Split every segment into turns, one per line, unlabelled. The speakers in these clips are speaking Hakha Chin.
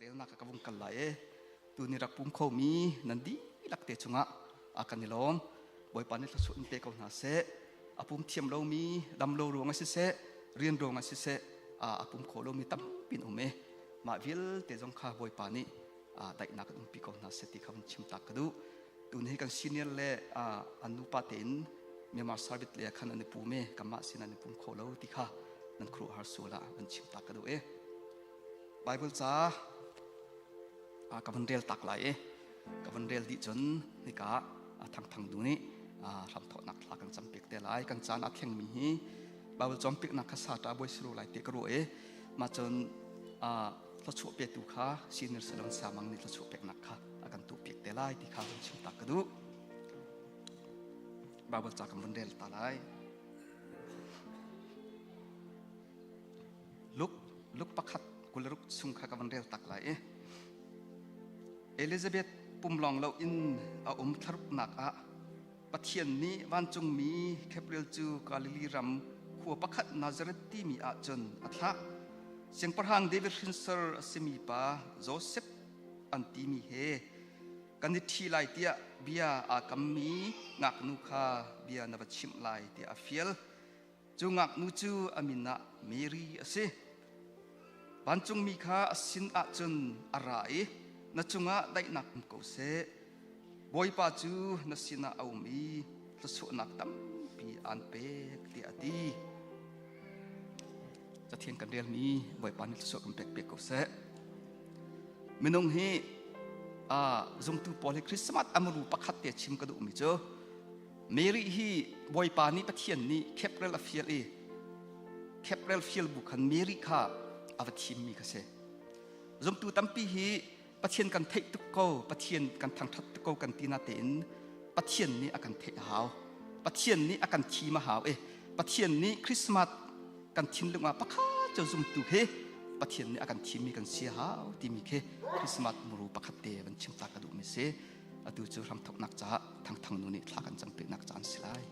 Relnak ka vung kal lai e. Tuni rak pum khomi nan dihlak te cungah a kan i lawm. Bawipa nih thluachuah in pe ko hna seh. A pum thiam lomi dam lo ruang ah siseh, rian ruang ah siseh, a pum kho lomi tampi an um e. Mah vialte zong kha Bawipa nih daihnak in umpi ko hna seh ti kha vun chim tak ka duh. Tuni hi kan senior le an nupa tein Myanmar Service le khan an i pum e, kanmah sin an i pum kho lo ti kha nan khuaruahhar sual ah vun chim tak ka duh e. Bible ca ka vun rel tak lai i ka vun rel dih cun hika thangthang du nih hramthawhnak thla kan cam piak te lai. Kan caan a thlengmi hi Bible cawnpiaknak kha sata boi siru lai te ka ruah i mah cun thluachuah petu kha senior salon siamang nih thluachuah peknak kha a kan tuah piak te lai ti kha vun chim tak ka duh. Bible ca kan vun rel ta lai. Luke Luke pakhat 26 chung kha ka van rel tak lai i Elizabeth pumlawng lo in a um thlaruknak ah Pathian nih vancungmi Gabriel cu Galilee ram khua pakhat Nazareth timi ah cun a thlah. Siangpahrang David hrinsor a simi pa Joseph an timi he kan i ṭhi lai tiah bia aa kammi ngaknu kha bia na va chimh lai tiah a fial. Cu ngaknu cu a min ah Mary a si. Vancungmi kha a sin ah cun a ra i na cungah daihnak um ko seh. Bawipa cu na sinah a um i thluachuahnak tampi aan pek tiah a ti. Cathiang kan relmi Bawipa nih thluachuah kan pek piak ko seh. Minung hi zumtu pawl hi Christmas amuru pakhat te chim ka duhmi cu Mary hi Bawipa nih Pathian nih kheprel a fial i kheprel fial bu khan Mary kha a va thimmi kha si. Zumtu tampi hi Pathian kan theih tuk ko, Pathian kan thangṭhat tuk ko kan ti na tein Pathian nih a kan theih a hau. Pathian nih a kan thim a hau i Pathian nih Christmas kan thinlung ah pakhat cu zumtu khi Pathian nih a kan thimmi kan si a hau timi khi Christmas muru pakhat te van chim ta ka duhmi si. Atu cu hramthoknak caah Thangthang nu nih thla kan campinak caan si lai.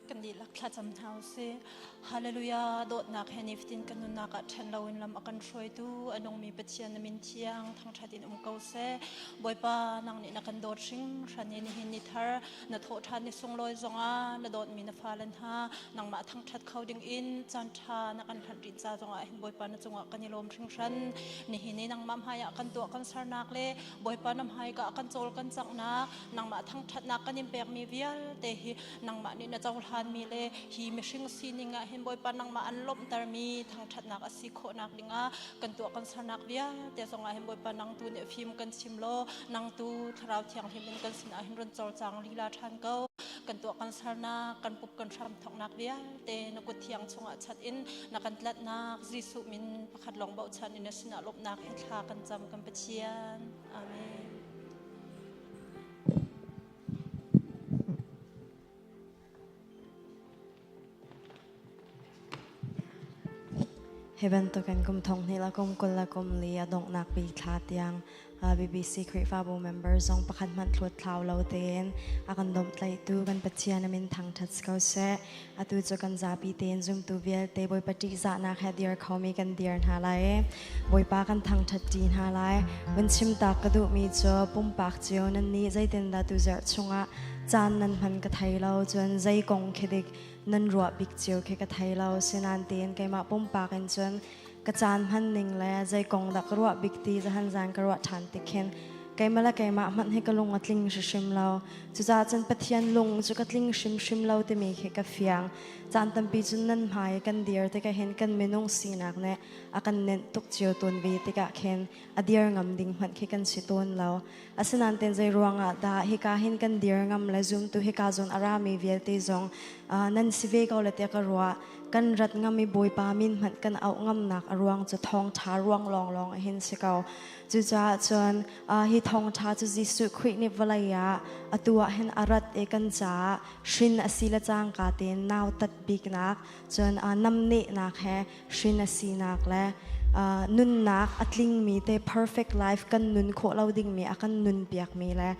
Kan dihlak thlacam hna usih. Hallelujah dawtnak he nifatin kan nunnak ah ṭhen loin lam a kan hruaitu a nungmi Pathian na min thiang thangṭhat in um ko seh. Bawipa nang nih na kan dawt hringhran i nihin ni thar na thawh ṭhan ni sunglawi zongah na dawtmi na fale hna nangmah thangṭhat kho ding in caan ṭha na kan hlanh rih ca zongah hin Bawipa na cungah kan i lawm hringhran. Nihin i nangmah hmaiah kan tuah kan sernak le Bawipa na hmaika kan cawl kan canghnak nangmah thangṭhatnak kan in pekmi vialte hi nangmah nih na cohlanmi le hi mihring sining ah hin Bawipa nangmah an lawmhtermi thangṭhatnak a si khawhnak dingah kan tuah kan sernak vialte zongah hin Bawipa nang tu nih fim kan chim law nang tu Thlarau Thianghlim in kan sinah hin run cawlcang lila ṭhan ko. Kan tuah kan sernak kan pup kan hram thawknak vialte na kut thiang chungah chat in na kan tlatnak Jesuh min pakhat lawng bochan in na sinah lawmhnak he thla kan cam kan Pathian. Amen.
Hi bantukin kum thong hnih le kum 20 le kum li a donghnak bi thla tiang BBC Khrihfabu member zong pakhat hmanh thlut thlau lo tein a kan domhtlaihtu kan Pathian a min thangṭhat si ko seh. Atu cu kan zapi tein zumtu vialte Bawipa ṭihzahnak he dir khomi kan dir hna lai i Bawipa kan thangṭhat ṭi hna lai. Vun chim tak ka duhmi cu pumpak cio nan nih zeitindah tuzarh chungah caan nan hman ka thei lo, cun zei kong khi dik nan ruah bik cio khi ka thei lo. Sinain tein keimah pumpak in cun ka caan hman ning le zei kong dah ka ruah bik ti zahan zan ka ruah ṭhan tik khin keimah le keimah hmanh hi ka lung a tling hrimhrim lo. Cucaah cun Pathian lung cu ka tling hrimhrim lo timi khi ka fiang. Caan tampi cun nan hmai i kan dir tikah hin kan minung sinak nih a kan nenh tuk cio tawn ve tikah khin a dir ngam ding hmanh khi kan si tawn lo. Asinain ten zei ruangah dah hika hin kan dir ngam le zumtu hika zawn a rami vialte zong nan si ve ko le tiah ka ruah. Kan rat ngam i Bawipa min hmanh kan auh ngamnak a ruang cu thawngṭha ruang lawnglawng hin si ko. Cucaah cun hi thawngṭha cu Jesuh Khrih nih vawlei ah atu ah hin a rat i kan caah hrin a si le cangka tein nautat biknak cun namnehnak he hrin a sinak le Nunnak a tlingmi te perfect life kan nun khawh lo dingmi a kan nun piakmi le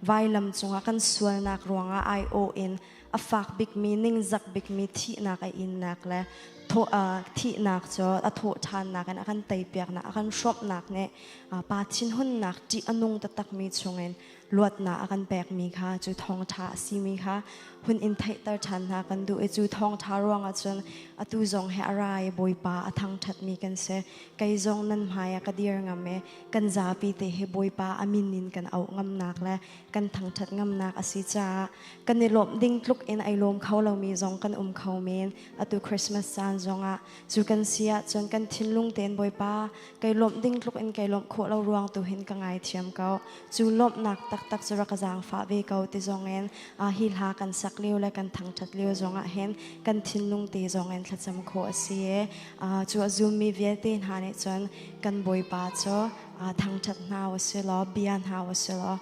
vailam cungah kan sualnak ruangah aiawh in a fak bikmi ningzak bikmi thihnak a innak le thihnak cu a thawh ṭhannak in a kan teipiaknak a kan hrawmhnak nih pa thinhunnak ṭih a nung taktakmi chungin luatnak a kan pekmi kha cu thawngṭha a simi kha hun in theihter ṭhan hna kan duh i cu thawngṭha ruangah cun atu zong he a ra i Bawipa a thangṭhatmi kan si. Kei zong nan hmai ah ka dir ngam i kan zapi te hi Bawipa a min in kan auh ngamnak le kan thangṭhat ngamnak a si caah kan i lawmh ding tluk in ai lawm kho lomi zong kan um kho men. Atu Christmas caan zongah cu kan si ahcun kan thinlung tein Bawipa kai lawmh ding tluk in kai lawmh khawh lo ruang tu hin ka ngaithiam ko. Cu lawmhnak taktak cu rak ka zaangfah ve ko ti zong in hi hla kan sak lio le kan thangṭhat lio zongah hin kan thinlung te zong in thlacam khawh a si i cu a zummi vialte hna nih cun kan Bawipa cu thangṭhat hna u si law bia hna u si law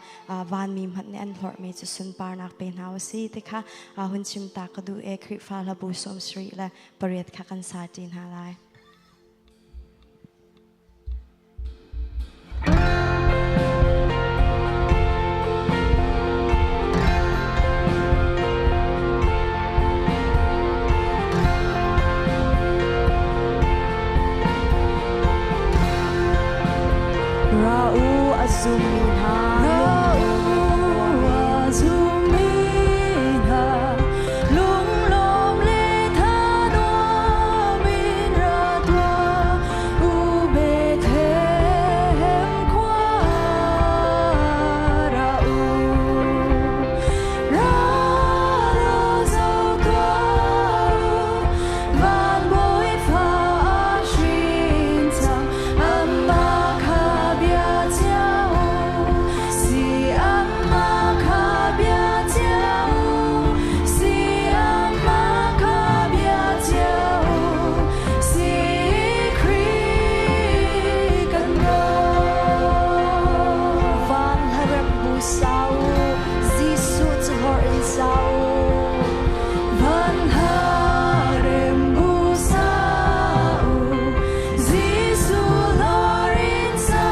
vanmi hmanh nih an hlorhmi cu sunparnak pe hna u si ti kha hun chim ta ka duh e Khrihfa hlabu 78 kha kan sa ṭi hna lai. Ra u a zummi hna,
Ra u a zummi hna, lunglawm le thanuam in ra tuah u Bethlehem khua ra u. Ra law zoh tuah u, van Bawipa a hrin cang, amah kha bia cio u, si amah kha bia cio u, si amah kha bia cio u, si Khrih kan Bawi.
Van hlarem bu sa u, Jesuh cu hlorh in sa u.
Van harem bu sa u, Jesuh hlorh in sa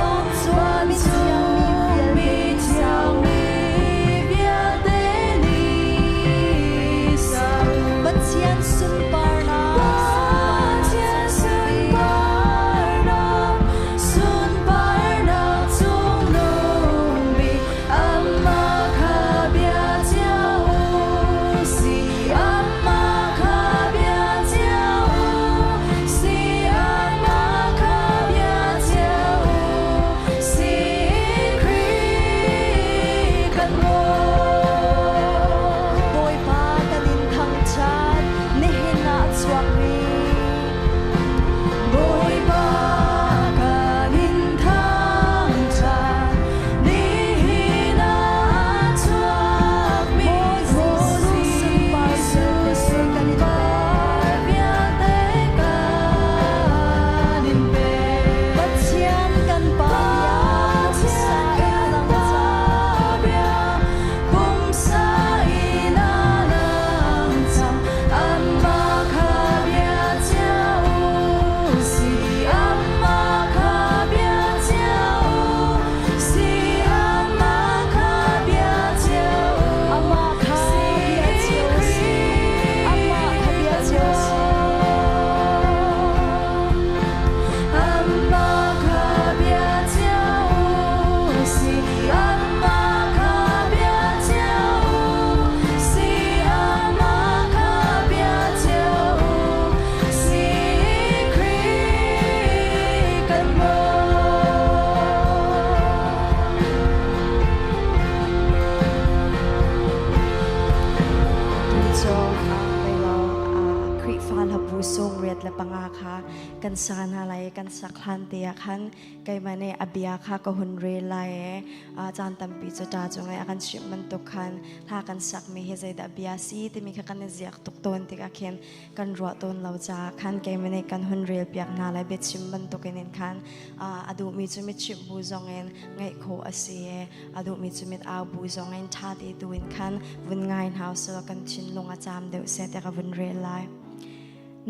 u, vancung mi thiang mi vialte nih sa u.
Pathian sunparnak,
Pathian sunparnak, sunparnak cungnung bik, amah kha bia cio u si, amah kha bia cio u si, amah kha bia cio u si, Khrih kan Bawi.
Bawipa kan in thangṭhat, nihin ah a chuakmi.
Bawipa kan in thangṭhat, nihin ah a chuakmi
Jesuh
sunpar vialte kan in pek.
Pathian kan Pa
Pathian kan Pa bia, pumsa in a lang cang, amah kha bia cio u si, amah kha bia cio u si, amah kha bia cio u
Amah kha
si,
bia cio u si. Amah kha bia cio u si.
Amah kha bia cio u si, amah kha bia cio u si, amah kha bia cio u si, Khrih kan Bawi.
Tu cu meilo Khrihfa hlabu 85 kha kan sa hna lai i kan sak hlan te ah khan keimah nih a bia kha ka hun rel lai i caan tampi cu ṭa cung i a kan chimh bantuk khan hla kan sakmi hi zeidah bia si timi kha kan i ziak tuk tawn tikah khin kan ruah tawn lo caah khan keimah nih kan hun rel piak hna lai biachim bantukin in khan a duhmi cu mitchimh bu zongin ngaih khawh a si i a duhmi cu mit au bu zongin ṭha te tu in khan vun ngai hna usih law kan thinlung a caam deuh seh tiah ka vun rel lai.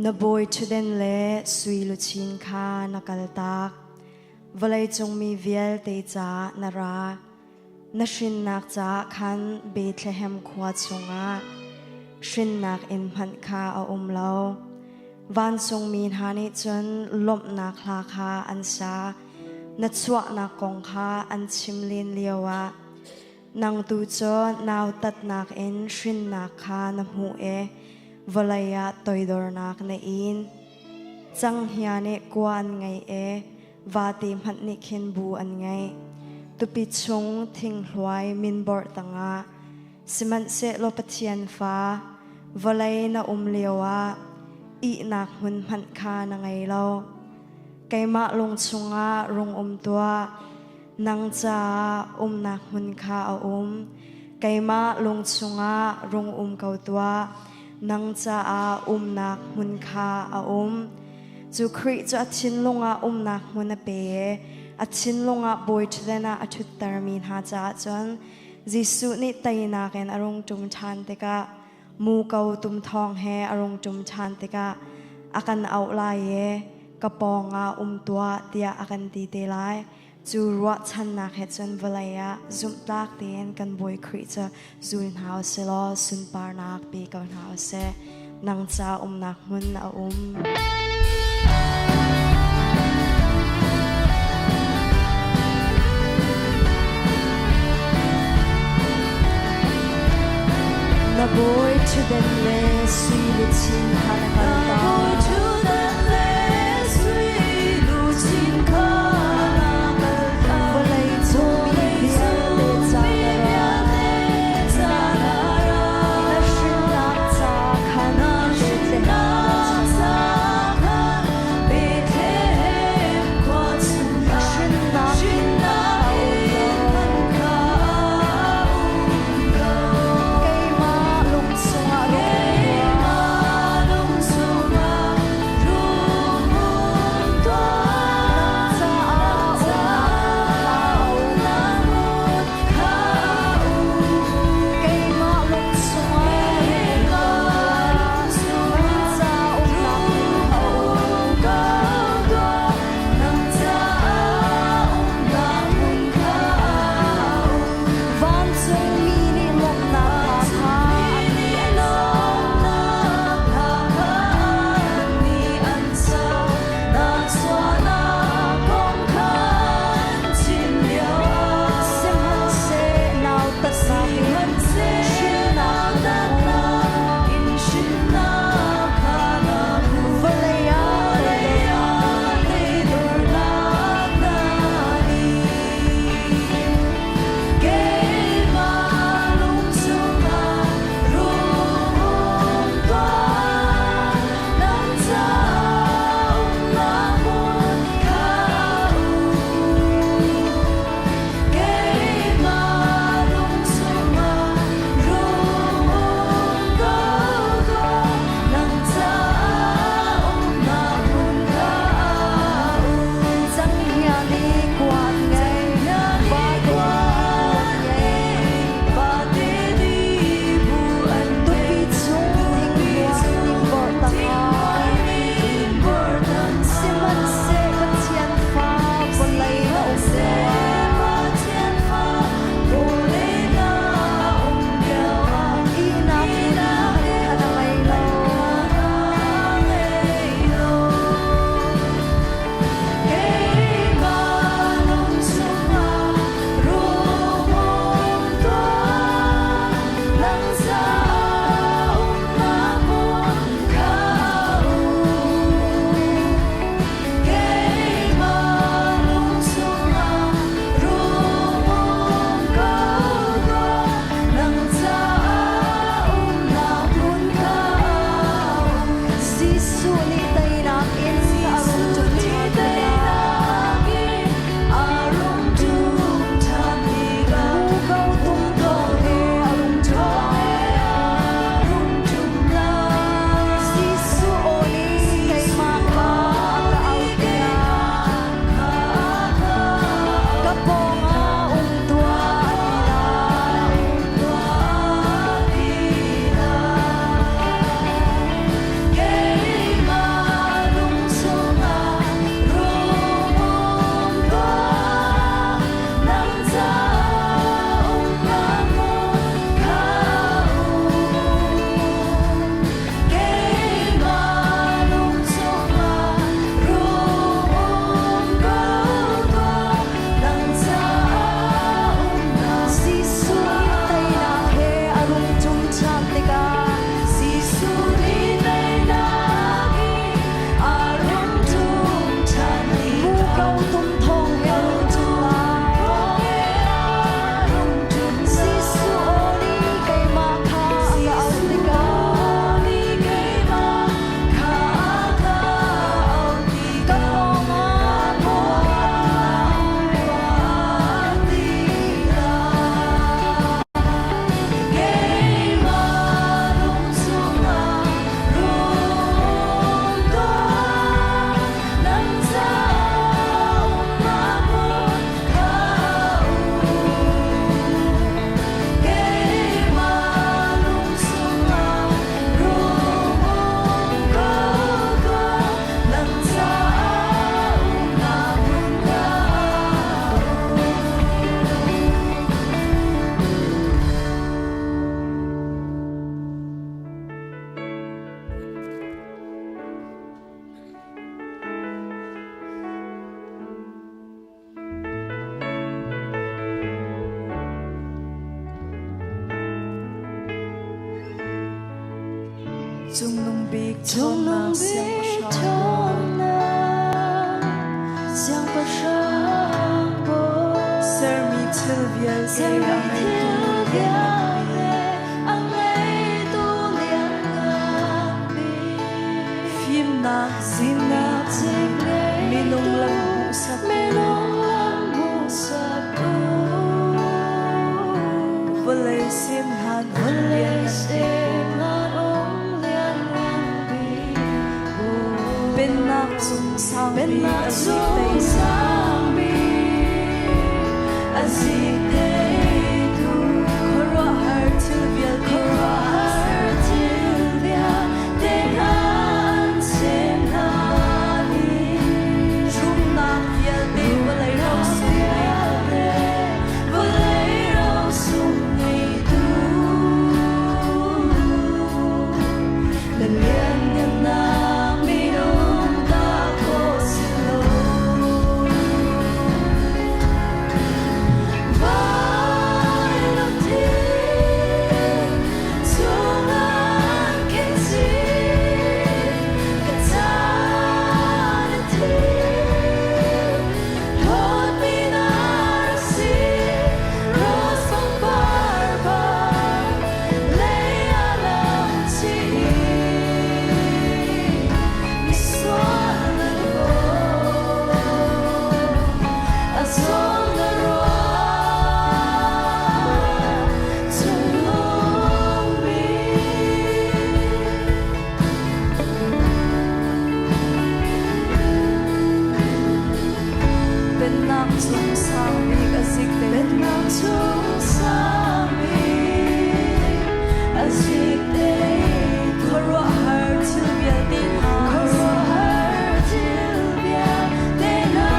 Na bawi ṭhutden le sui luchin kha na kaltak. Vawleicung mi vialte caah na ra. Na hrinnak caah khan Bethlehem khua chungah hrinnak inn hmanh kha a um lo. Vancungmi hna nih cun lawmhnak hla kha an sa. Na chuahnak kong kha an chim len lioah nang tu cu nautatnak in hrinnak kha na hmuh i vawlei ah toidornak na in. Canghngia nih kua an ngei i vate hmanh nih khin bu an ngeih. Tupi chung thinghluai minborh tangah sihmanhsehlaw Pathian fa vawlei na um lioah ihnak hmun hmanh kha na ngei lo. Keimah lung chungah rung um tuah. Nang caah umnak hmun kha a um. Keimah lung chungah rung um ko tuah. Nang caah umnak hmun kha a um. Cu Khrih cu a thinlung ah umnak hmun a pe i a thinlung ah bawi ṭhutden ah a ṭhuttermi hna caah cun Jesuh nih teinak in a rung ṭum ṭhan tikah muko tum thawng he a rung ṭum ṭhan tikah a kan auh lai i ka pawngah um tuah tiah a kan ti te lai. Cu ruahchannak he cun vawlei ah zumhtlak tein kan Bawi Khrih cu zul hna u sih law sunparnak pe ko hna u sih. Nang ca umnak hmun a um. Na bawi ṭhutden le sui luchin kha na
Na
kaltak.
bawi ṭhutdan le sui luchin kha na kaltak.
Vawlei cung mi
Vawlei
vialte
cung
ca
mi
na ra.
vialte ca na ra.
Na hrinnak ca khan
Na
Bethlehem khua
hrinnak
chungah
ca khan Bethlehem khua chungah
hrinnak inn hmanh
hrinnak
kha a um
inn
lo.
hmanh kha a um lo.
Keimah lung chungah rung um tuah.
Keimah lung chungah. Cungnung bik ṭhawnnak siangpahrang bawi. Sermi thil vialte a ngeitu lianngan bik. Fimnak zimnak minung lam hmuhsaktu. Vawlei sim hlan lianngan bik. Pennak cung sang bik a zik teitu. Khuaruahhar thil vialte an sem hna ni. Rumnak vialte vawlei rosung ngeitu. Na lianngannak minung ta khawh si lo. Vailamthing chungah khin si ka caan a thi. Hlawtmi na rak si, rose pangpar bang lei ah lam chih. Misual na law, a zawng na ruah, cungnung bik. Pennak cung sang bik a zik te. Pennak cung sang bik a zik te. Khuaruahhar thil vialte hna. Khuaruahhar thil vialte hna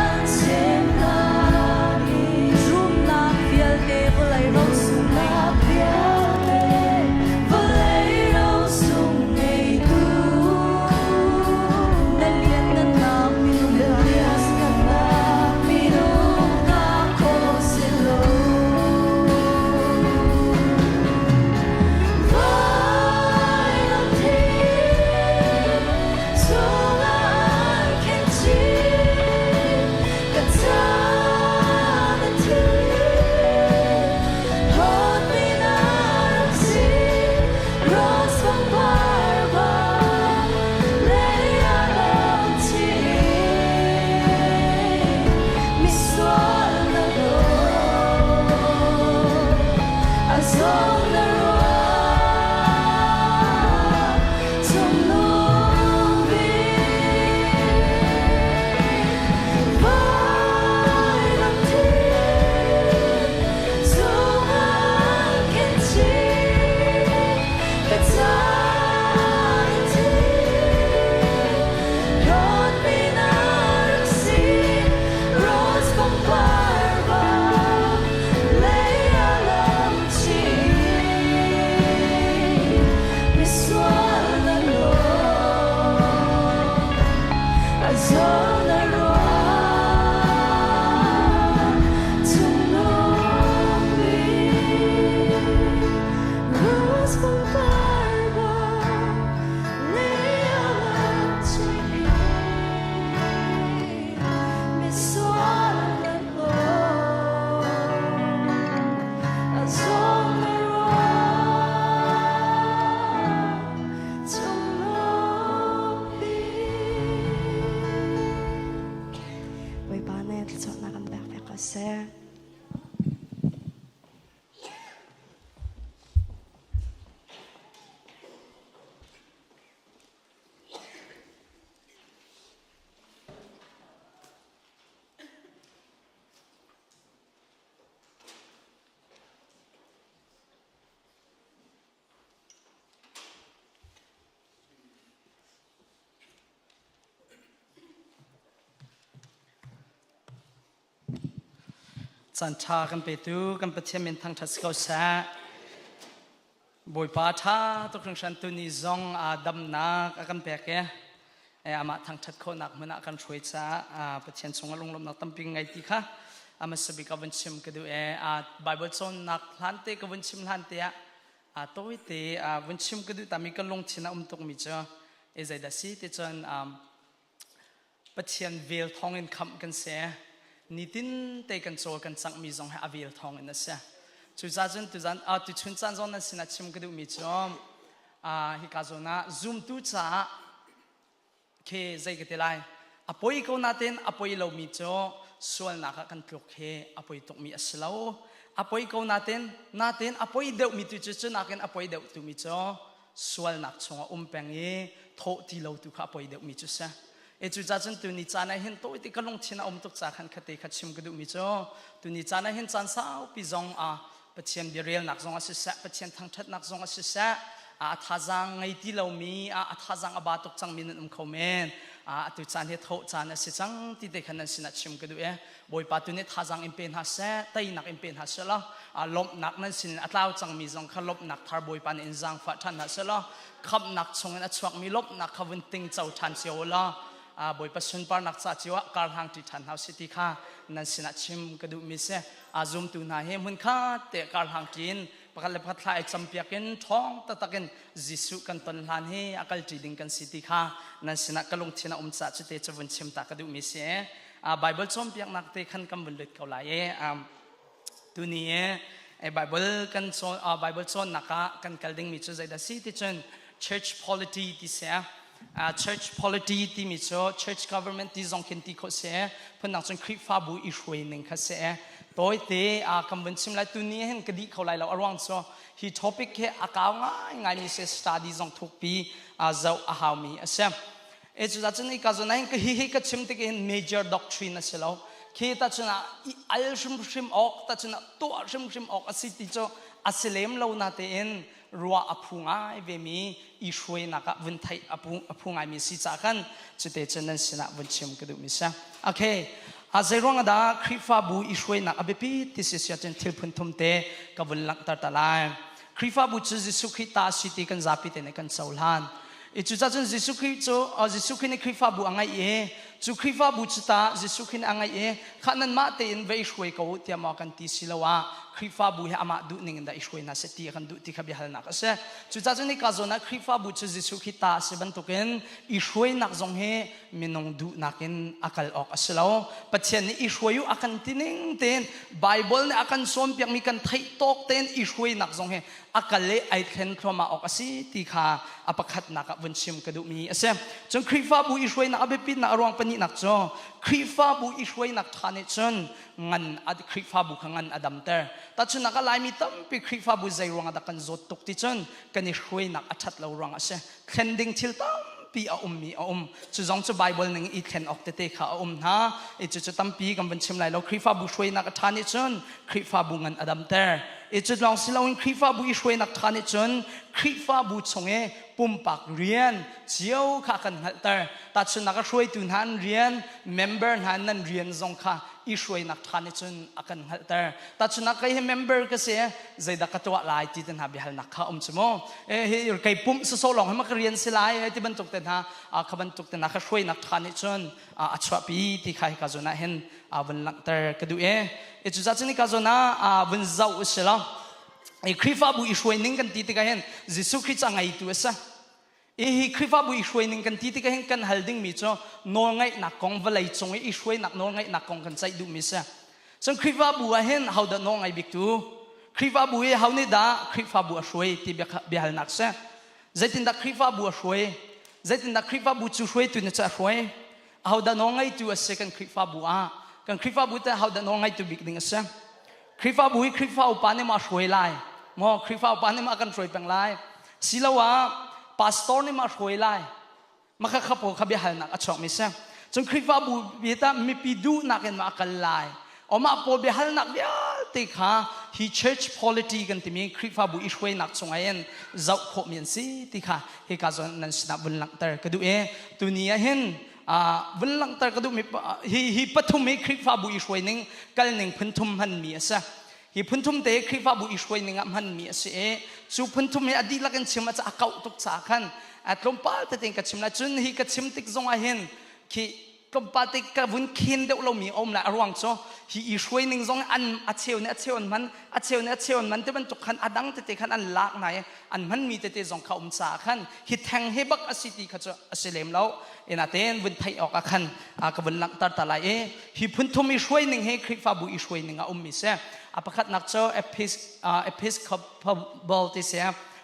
an chim hna i. Rumnak vialte vawlei rosung vialte vawlei rosung ngeitu. Na lianngannak minung minung ta khawh si lo. Vailamthing chungah khin chih ka caan a thi. Hlawtmi na rak si, rose pangpar bang lei ah lam chih. Misual na law, a zawng na ruah, cungnung bik. Vailamthing chungah khin chih ka caan a thi. Hlawtmi na rak si, rose pangpar bang lei ah lam chih. Misual na law, a zawng na ruah, cungnung bik. Rose pangpar bang lei ah lam chih. Misual na law, a zawng na ruah, cungnung bik.
Bawipa nih thluachuahnak kan pek ve ko seh.
Caan ṭha kan petu kan Pathian min thangṭhat si ko seh. Bawipa ṭha tuk hringhran tuni zong aa damnak a kan pek i amah thangṭhat khawhnak hmun ah kan hruai caah Pathian chungah lunglawmhnak tampi ngei ti kha a hmasa bik ah vun chim ka duh i Bible cawnnak hlan te ka vun chim hlan te ah. Tawite vun chim ka duh tami ka lungthin a um tukmi cu e zeidah si ti cun Pathian vel thawngin khamh kan si. Nitin te kan cawl kan canghmi zong hi a vel thawngin a si. Cucaah cun tuzan tuchun caan zong nan sinah chim ka duhmi cu hika zawn ah zumtu caah khi zei ka ti lai a poi ko natin a poi lomi cu sualnak ah kan tluk hi a poi tukmi a si lo. A poi ko natin natin a poi deuhmi tu cu cu nakin a poi deuh tumi cu sualnak chungah um peng i thawh ti lo tu kha a poi deuhmi cu si. E cu ca cun tuni caan ah hin tawi ka lungthin a um tuk ca khan khate kha chim ka duhmi cu tuni caan ah hin caan saupi zong a Pathian biarelnak zong a siseh Pathian thangṭhatnak zong a siseh a thazaang ngei ti lomi a thazaang a ba tuk cangmi nan um kho men. Atu caan hi thawh caan a si cang ti te khan nan sinah chim ka duh e. Bawipa tu nih thazaang in pe hna seh, teinak in pe hna seh law lawmhnak nan sin a tlau cangmi zong kha lawmhnak thar Bawipa nih in zaangfah ṭhan hna seh law khamhnak chungin a chuakmi lawmhnak kha vun ting co ṭhan cio law Bawipa sunparnak ca cio ah karhlang ṭi ṭhan hna usih ti kha nan sinah chim ka duhmi si. Zumtu hna hi hmunkhat te karhlang ṭin pakhat le pakhat thla i campiak in ṭhawng taktak in Jesuh kan ton hlan hi a kal ṭi ding kan si ti kha nan sinah ka lungthin a um caah cute cu vun chim ta ka duhmi si. Bible cawnpiaknak te khan kan vun lut ko lai i tuni i Bible kan cawn Bible cawnnak ah kan kal dingmi cu zeidah si ti cun church polity ti si. Church polity timi cu church government ti zong khin ti khawh si, phundang cun Khrihfabu i hruai ning kha si. Tawite kan vun chim lai. Tuni hin ka dih kho lai lo, a ruang cu hi topic hi a kau ngai ngai mi si, study zong thukpi zoh a haumi a si. E cu cun i ka zon ka hi hi ka chim tik hin major doctrine a si lo. Khi ta cun ah i al hrimhrim awk ta cun ah tuah hrimhrim awk a si ti cu a si lem lo na tein ruah a phu ngai ve mi i hruainak ah vun theih a phu ngai mi si ca khan cute cun nan sinah vun chim ka duh mi si. Okay, a zeiruang dah Khrihfabu i hruainak a biapi ti si sia cun thil phun thum te ka vun langhter ta lai. Khrihfabu cu Jesuh Khrih ta si ti kan zapi te nih kan cohlan. I cucacun Jesuh Khrih cu Jesuh Khrih nih Khrihfabu a ngeih i cu Khrihfabu cu ta Jesuh Khrih nih a ngeih i khah nanmah tein va i hruai ko u tiah maw kan ti siloah Khrihfabu hi amah duh ning in dah i hruai hna seh ti a kan duh ti kha biahalnak a si. Cucacun hika zawn ah Khrihfabu cu Jesuh Khrih ta a si bantukin i hruainak zong hi minung duhnak in a kal awk a si lo. Pathian nih i hruai u a kan ti ning tein Bible nih a kan cawnpiakmi kan theih tawk tein i hruainak zong hi a kal i ai thlen thluahmah awk a si ti kha a pakhatnak ah vun chim ka duhmi a si. Cun Khrihfabu i hruainak a biapitnak a ruang pahnihnak cu Khrihfabu i hruainak ṭha nih cun ngan a Khrihfabu kha ngan a damter. Tahchunhnak ah Laimi tampi Khrihfabu zei ruang ah dah kan zawt tuk ti cun kan i hruainak a ṭhat lo ruang a si. Thlen ding thil tampi a ummi a um. Cu zong cu Bible ning i thlen awk tete kha a um hna. I cucu tampi kan vun chim lai lo. Khrihfabu hruainak a ṭha nih cun Khrihfabu ngan a damter. I cu lawng si loin Khrihfabu i hruainak ṭha nih cun Khrihfabu chung i pumpak rian cio kha kan hngalhter. Tahchunhnak a hruaitu hna an rian, member hna nan rian zong kha i hruainak ṭha nih cun a kan hngalhter. Tahchunhnak kei hi member ka si, zeidah ka tuah lai ti te hna biahalnak kha um cu mu. Hi kei pumh sawsawh lawng hi ma ka rian si lai ti bantuk te hna kha bantuk te hna kha hruainak ṭha nih cun a chuahpi ti kha hika zawn ah hin vun langhter ka duh e. E cucaah cun hika zawn ah vun zoh u si law i Khrihfabu i hruai ning kan ti tikah hin Jesuh Khrih cu a ngeitu a si. I hi Khrihfabu i hruai ning kan ti tikah hin kan hal dingmi cu nawlngaihnak kong vawlei cung i i hruainak nawlngaihnak kong kan ceih duhmi si. Cun Khrihfabu ah hin hodah nawl ngei bik tu? Khrihfabu i ho nih dah Khrihfabu a hruai ti biahalnak si. Zeitindah Khrihfabu a hruai? Zeitindah Khrihfabu cu hruaitu nih cu a hruai? Ahodah nawlngeitu a si kan Khrihfabu ah? Kan Khrihfabu teh ahodah nawlngeitu bik ding a si? Khrihfabu hi Khrihfa upa nih maw a hruai lai? Maw Khrihfa upa nih maw a kan hruai peng lai? Siloah pastor nih maw a hruai lai? Maka kha pawl kha biahalnak a chuakmi si. Cun Khrihfabu bi tah mipi duhnak in maw a kal lai? Amah pawl biahalnak vialte kha hi church polity kan timi Khrihfabu i hruainak chungah hin zoh khawhmi an si ti kha hika zawn nan sinah vun langhter ka duh i tuni ah hin vun langhter ka duhmi hi hi pathum hi Khrihfabu i hruaining kalning phunthum hmanmi a si. Hi phunthum te Khrihfabu i hruaining ah hmanmi a si i cu phunthum hi a dihlak in chim a a kauh tuk caah khan tlawmpal tete ka chim lai. Cun hi ka chim tik zongah hin khi tlawmpal te ka vun khen deuh lomi a um lai. A ruang cu Hi i hruai ning zong an a cheu nih a cheu an hman, a cheu nih a cheu an hman ti bantuk khan a dang tete khan an lak hna i an hmanmi tete zong kha um caah khan hi theng he bak a si ti kha cu a si lem lo. Inaten vun theih awk ah khan ka vun langhter ta lai i hi phun thum i hruai ning hi Khrihfabu i hruai ning a ummi si. A pakhatnak cu Episcopal ti si.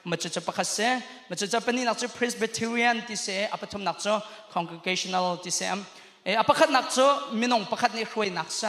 Ma cu pakhat si. Ma cu pahnihnak cu Presbyterian ti si. A pathumnak cu Congregational ti si. A pakhatnak cu minung pakhat nih hruainak si.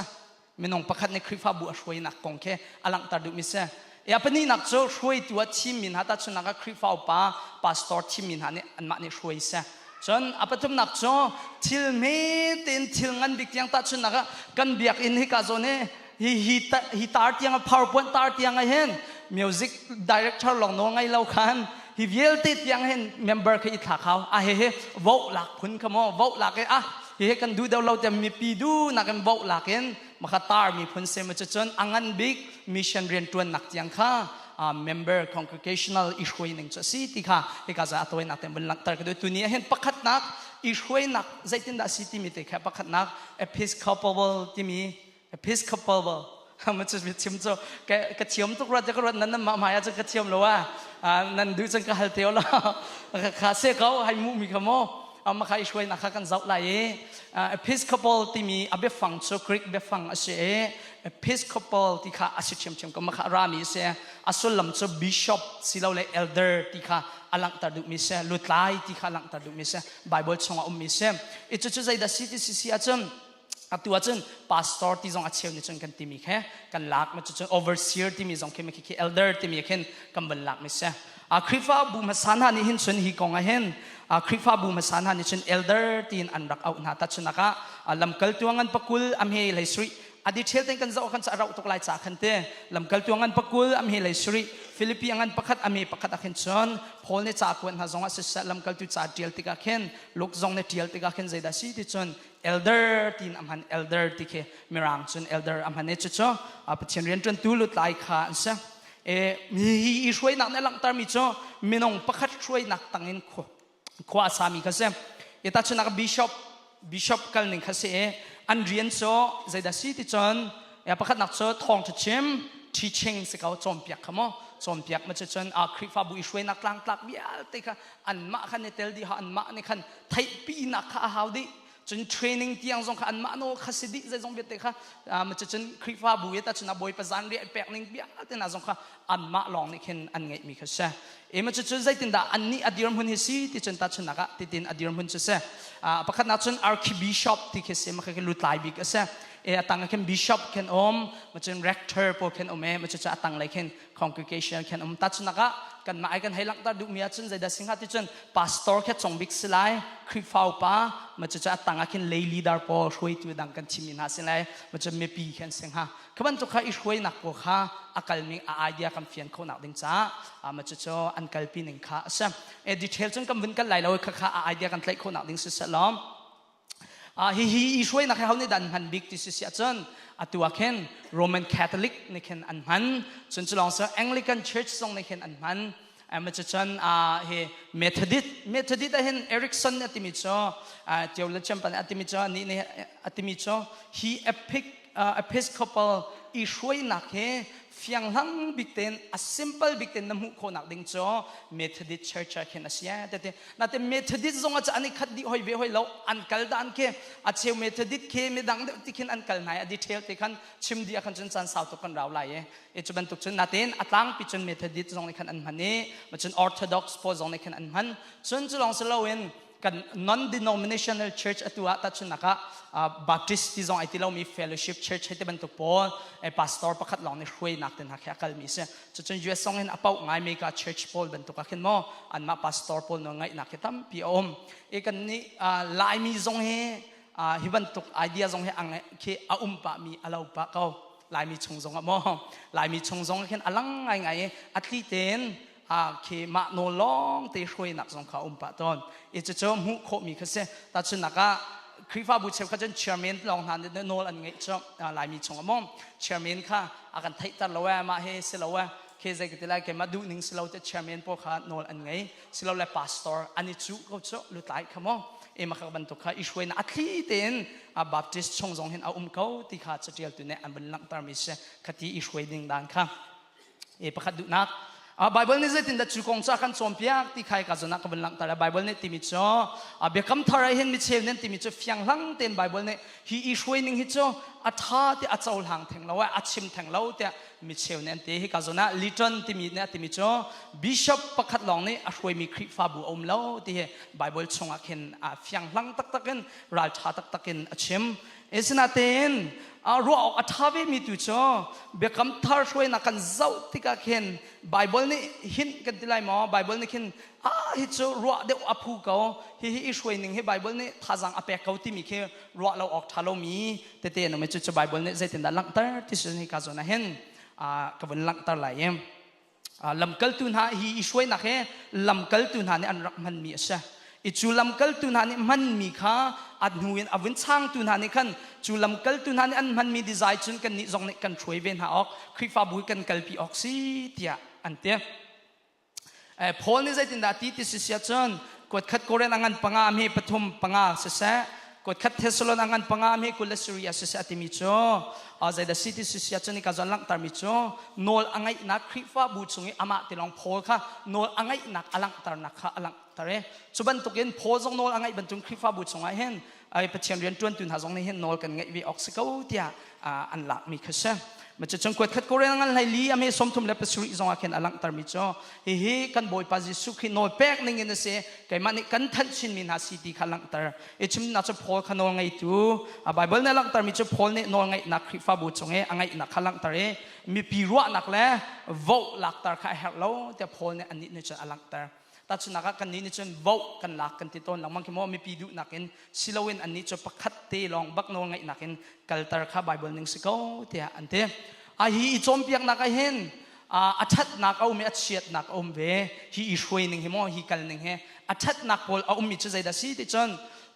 Minung pakhat nih Khrihfabu a hruainak kong khi a langhter duhmi si. A pahnihnak cu hruaitu ah thimmi hna tahchunhnak ah Khrihfa upa, pastor thimmi hna nih anmah nih hruai si. Cun a pathumnak cu thil hme tein thil ngan bik tiang tahchunhnak ah kan biakinn hika zawn hi hi hi hi tar tiang PowerPoint tar tiang ah hin music director lawng nawl ngei lo khan hi vialte tiang hin member kha i thlak hau a he he vote lak phun kha maw vote lak i ah hi he kan duh deuh lo tiah mipi du nakin vote lak in maka tar mi phun se ma cun a ngan bik mission rian tuan nak tiang kha member congregational i hruai ning cu si ti kha hika za atawinak te mun langhter ka du tuni ah hin pakhatnak i hruainak zeitindah si timi te kha pakhatnak episcopal timi Episcopal ma cu chim cu ka thiam tuk ruat ka ruat nan mah hmai ah cun ka thiam lo a nan duh cun ka hal te lo kha se ko hai mu mi kha mo ma kha i hruai nak kha kan zoh lai i Episcopal timi a biafang cu Greek biafang a si i Episcopal ti kha a si ṭhiamṭhiam ko ma kha rami a si a sullam cu bishop silole elder ti kha a langhter duhmi si lutlai ti kha a langhter duhmi si Bible chungah ummi si i cucu zeidah si ti si si ahcun Atu ahcun pastor ti zong a cheu nih cun kan timi khe kan lak ma cucun overseer timi zong khi khi elder timi khin kan van lak mi si. A Khrihfabu hmasa hna nih hin cun hi kong ah hin Khrihfabu hmasa hna nih cun elder tiin an rak auh hna tahchunak ah lamkaltu ngan pakul amhe lei sri a detail ten kan zoh kan ca rauh tuk lai ca khan te lamkaltu ngan pakul amhe lei sri Philippi ngan pakhat ame pakhat ah khin cun Paul nih ca kuat hna zong ah siseh lamkaltu ca tial tikah khin Luke zong nih tial tikah khin zeidah si ti cun elder tiin a hman elder ti khi mirang cun elder a hman i cucu Pathian rianṭuantu lutlai kha an si. E, hi i hruainak nih a langhtermi cu minung pakhat hruainak tangin khua a sami kha si. I tahchunhnak bishop bishop kal ning kha si i an rian cu zeidah si ti cun pakhatnak cu thawngṭha chim teaching si ko cawnpiak kha mu cawnpiak ma cu cun Khrihfabu i hruainak tlangtlak vialte kha anmah khan i tel dih anmah nih khan theihpinak kha a hau dih cun training tiang zong kha anmah nawl kha si dih zeizong vialte kha cun Khrihfabu i tacun a Bawipa zanriah i pek ning vialte hna zong kha anmah lawng nih khin an ngeihmi kha si ema cu cun zeitindah annih a dirhmun hi si ti cun tahchunhnak ah titin a dirhmun cu si pakhatnak cun archbishop ti khi si maka khi lutlai bik a si e atang khin bishop khin um ma cun rector pawl khin um e ma cu atang lei khin congregation khin um tahchunhnak ah kanmah ai kan hei langhter duhmi ahcun zeidah si hnga ti cun pastor khe cong bik si lai Khrihfa upa ma cu a tang ah khin lay leader pawl hruaitu dang kan thimmi hna si lai ma cu mipi khan si hnga kha bantuk kha i hruainak pawl kha a kalning a idea kan fian khawhnak ding caah ma cu cu an kalpi ning kha a si e detail cun kan vun kal lai lo kha kha a idea kan tlaih khawhnak ding si seh law Hihi i hruainak hi ho nih dah an hman bik ti si si ahcun atu ah khin Roman Catholic nih khin an hman. Cun cu lawng si Anglican Church zong nih khin an hman. Cun hi Methodist Methodist ah hin Erickson nih a timi cu theologian pa nih a timi cu nih nih a timi cu hi epic Episcopal i hruainak hi fianghlang bik tein a simple bik tein na hmuh khawhnak ding cu Methodist Church ah khin a si tete nate Methodist zong ah an i khat dih hoi ve hoi lo an kal dan khi a cheu Methodist khi midang deuh ti khin an kal nai a detail te khan chim dih ah khan cun caan sau tuk kan rau lai i e cu bantuk cun natein a tlangpi cun Methodist zong nih khan an hman i cun Orthodox pawl zong nih khan an hman cun cu lawng si loin kan non-denominational church atu ah tahchunhnak ah Baptist ti zong ai ti lomi fellowship church hei ti bantuk pawl pastor pakhat lawng nih hruainak te hna khi a kalmi si cucun US zong in a pauh ngai mega church pawl bantuk ah khin maw anmah pastor pawl nawl ngaihnak hi tampi a um i kan nih Laimi zong hi hi bantuk idea zong hi khi a um pah mi a lo pah ko Laimi chung zong ah maw Laimi chung zong khin a lang ngai ngai i a tli tein khi mah nawl lawng te hruainak zong kha um pah tawn i cucu hmuh khawhmi kha si tahchunhnak ah Khrihfabu cheukhat cun chairman lawng hna nih nawl an ngeih cu Laimi chung ah maw chairman kha a kan theihter lo e mah hi si lo e Khi zei ka ti lai keimah duh ning si lo te chairman pawl kha nawl an ngei silo le pastor an i cuh ko cu lutlai kha mo e ma kha bantuk kha i hruai na a thli tein a Baptist chung zong hin a um ko ti kha catial tu nih an vun langhter mi si khati i hruai ding dan kha e pakhat duhnak. Bible nih zeitin dah cu kong cu a kan cawnpiak ti khai ka zawn ah ka vun langhter. Bible nih timi cu biakam thar ah hin micheu nih timi cu fianghlang tein Bible nih hi i hruai ning hi cu a ṭha ti a cohlang theng lo a chim theng lo tiah micheu nih an ti. Hi ka zawn ah Liton timi nih a timi cu bishop pakhat lawng nih a hruaimi Khrihfabu a um lo ti hi Bible chungah khin fianghlang taktak in ralṭha taktak in a chim. Asinain ruah awk a ṭha vemi tu cu biakam thar hruainak kan zoh tikah khin Bible nih hint kan ti lai maw? Bible nih khin ah hi cu ruah deuh a phu ko, hi hi i hruai ning hi Bible nih thazaang a pek ko timi khi ruah lo awk ṭha lomi tete an um i cucu Bible nih zeitindah langhter ti si hi ka zawn ah hin ka vun langhter lai i lamkaltu hna hi i hruainak hi lamkaltu hna nih an rak hmanmi a si i cu lamkaltu hna nih hmanmi kha a hnu in a vun changtu hna nih khan cu lamkaltu hna nih an hmanmi dizai cun kannih zong nih kan hruai ve hna awk Khrihfabu hi kan kalpi awk si tiah an ti. Paul nih zeitindah ti ti si sia cun kuat khat Korin a ngan panga mi pathum panga siseh kuat khat Thessalon a ngan panga mi kul le Syria siseh a timi cu zeidah si ti si sia cun ka zawn langhtermi cu nawl a ngeihnak Khrihfabu chung i amah tilawng Paul kha nawl a ngeihnak a langhternak kha a langhter i cu bantukin Paul zong nawl a ngeih bantukin Khrihfabu chungah hin ai Pathian rian ṭuantu hna zong nih hin nawl kan ngeih ve awk si ko tiah an lakmi kha si. Cucun kuat khat Korean ngan hlei li a me 37 zong ah khin a langhtermi cu hihi kan Bawipa Jesuh Khrih nawl pek ning in a si, keimah nih kan thanh chinmi hna si ti kha langhter. I chimnak cu Paul kha nawl ngeitu a Bible nih a langhtermi cu Paul nih nawl ngeihnak Khrihfabu cung i a ngeihnak kha langhter i mipi ruahnak le vote lakter kha a herh lo tiah Paul nih anih nih cun a langhter. Tahchunhnak ah kannih nih cun vote kan lak kan ti tawn lengmang khi maw, mipi duhnak in siloin annih cu pakhat te lawng bak nawl ngeihnak in kalter kha Bible ning si ko tiah an ti. A hi i cawnpiaknak ah hin a ṭhatnak a um i a chiatnak a um ve. Hi i hruai ning hi maw, hi kal ning hi a ṭhatnak pawl a ummi cu zeidah si ti cun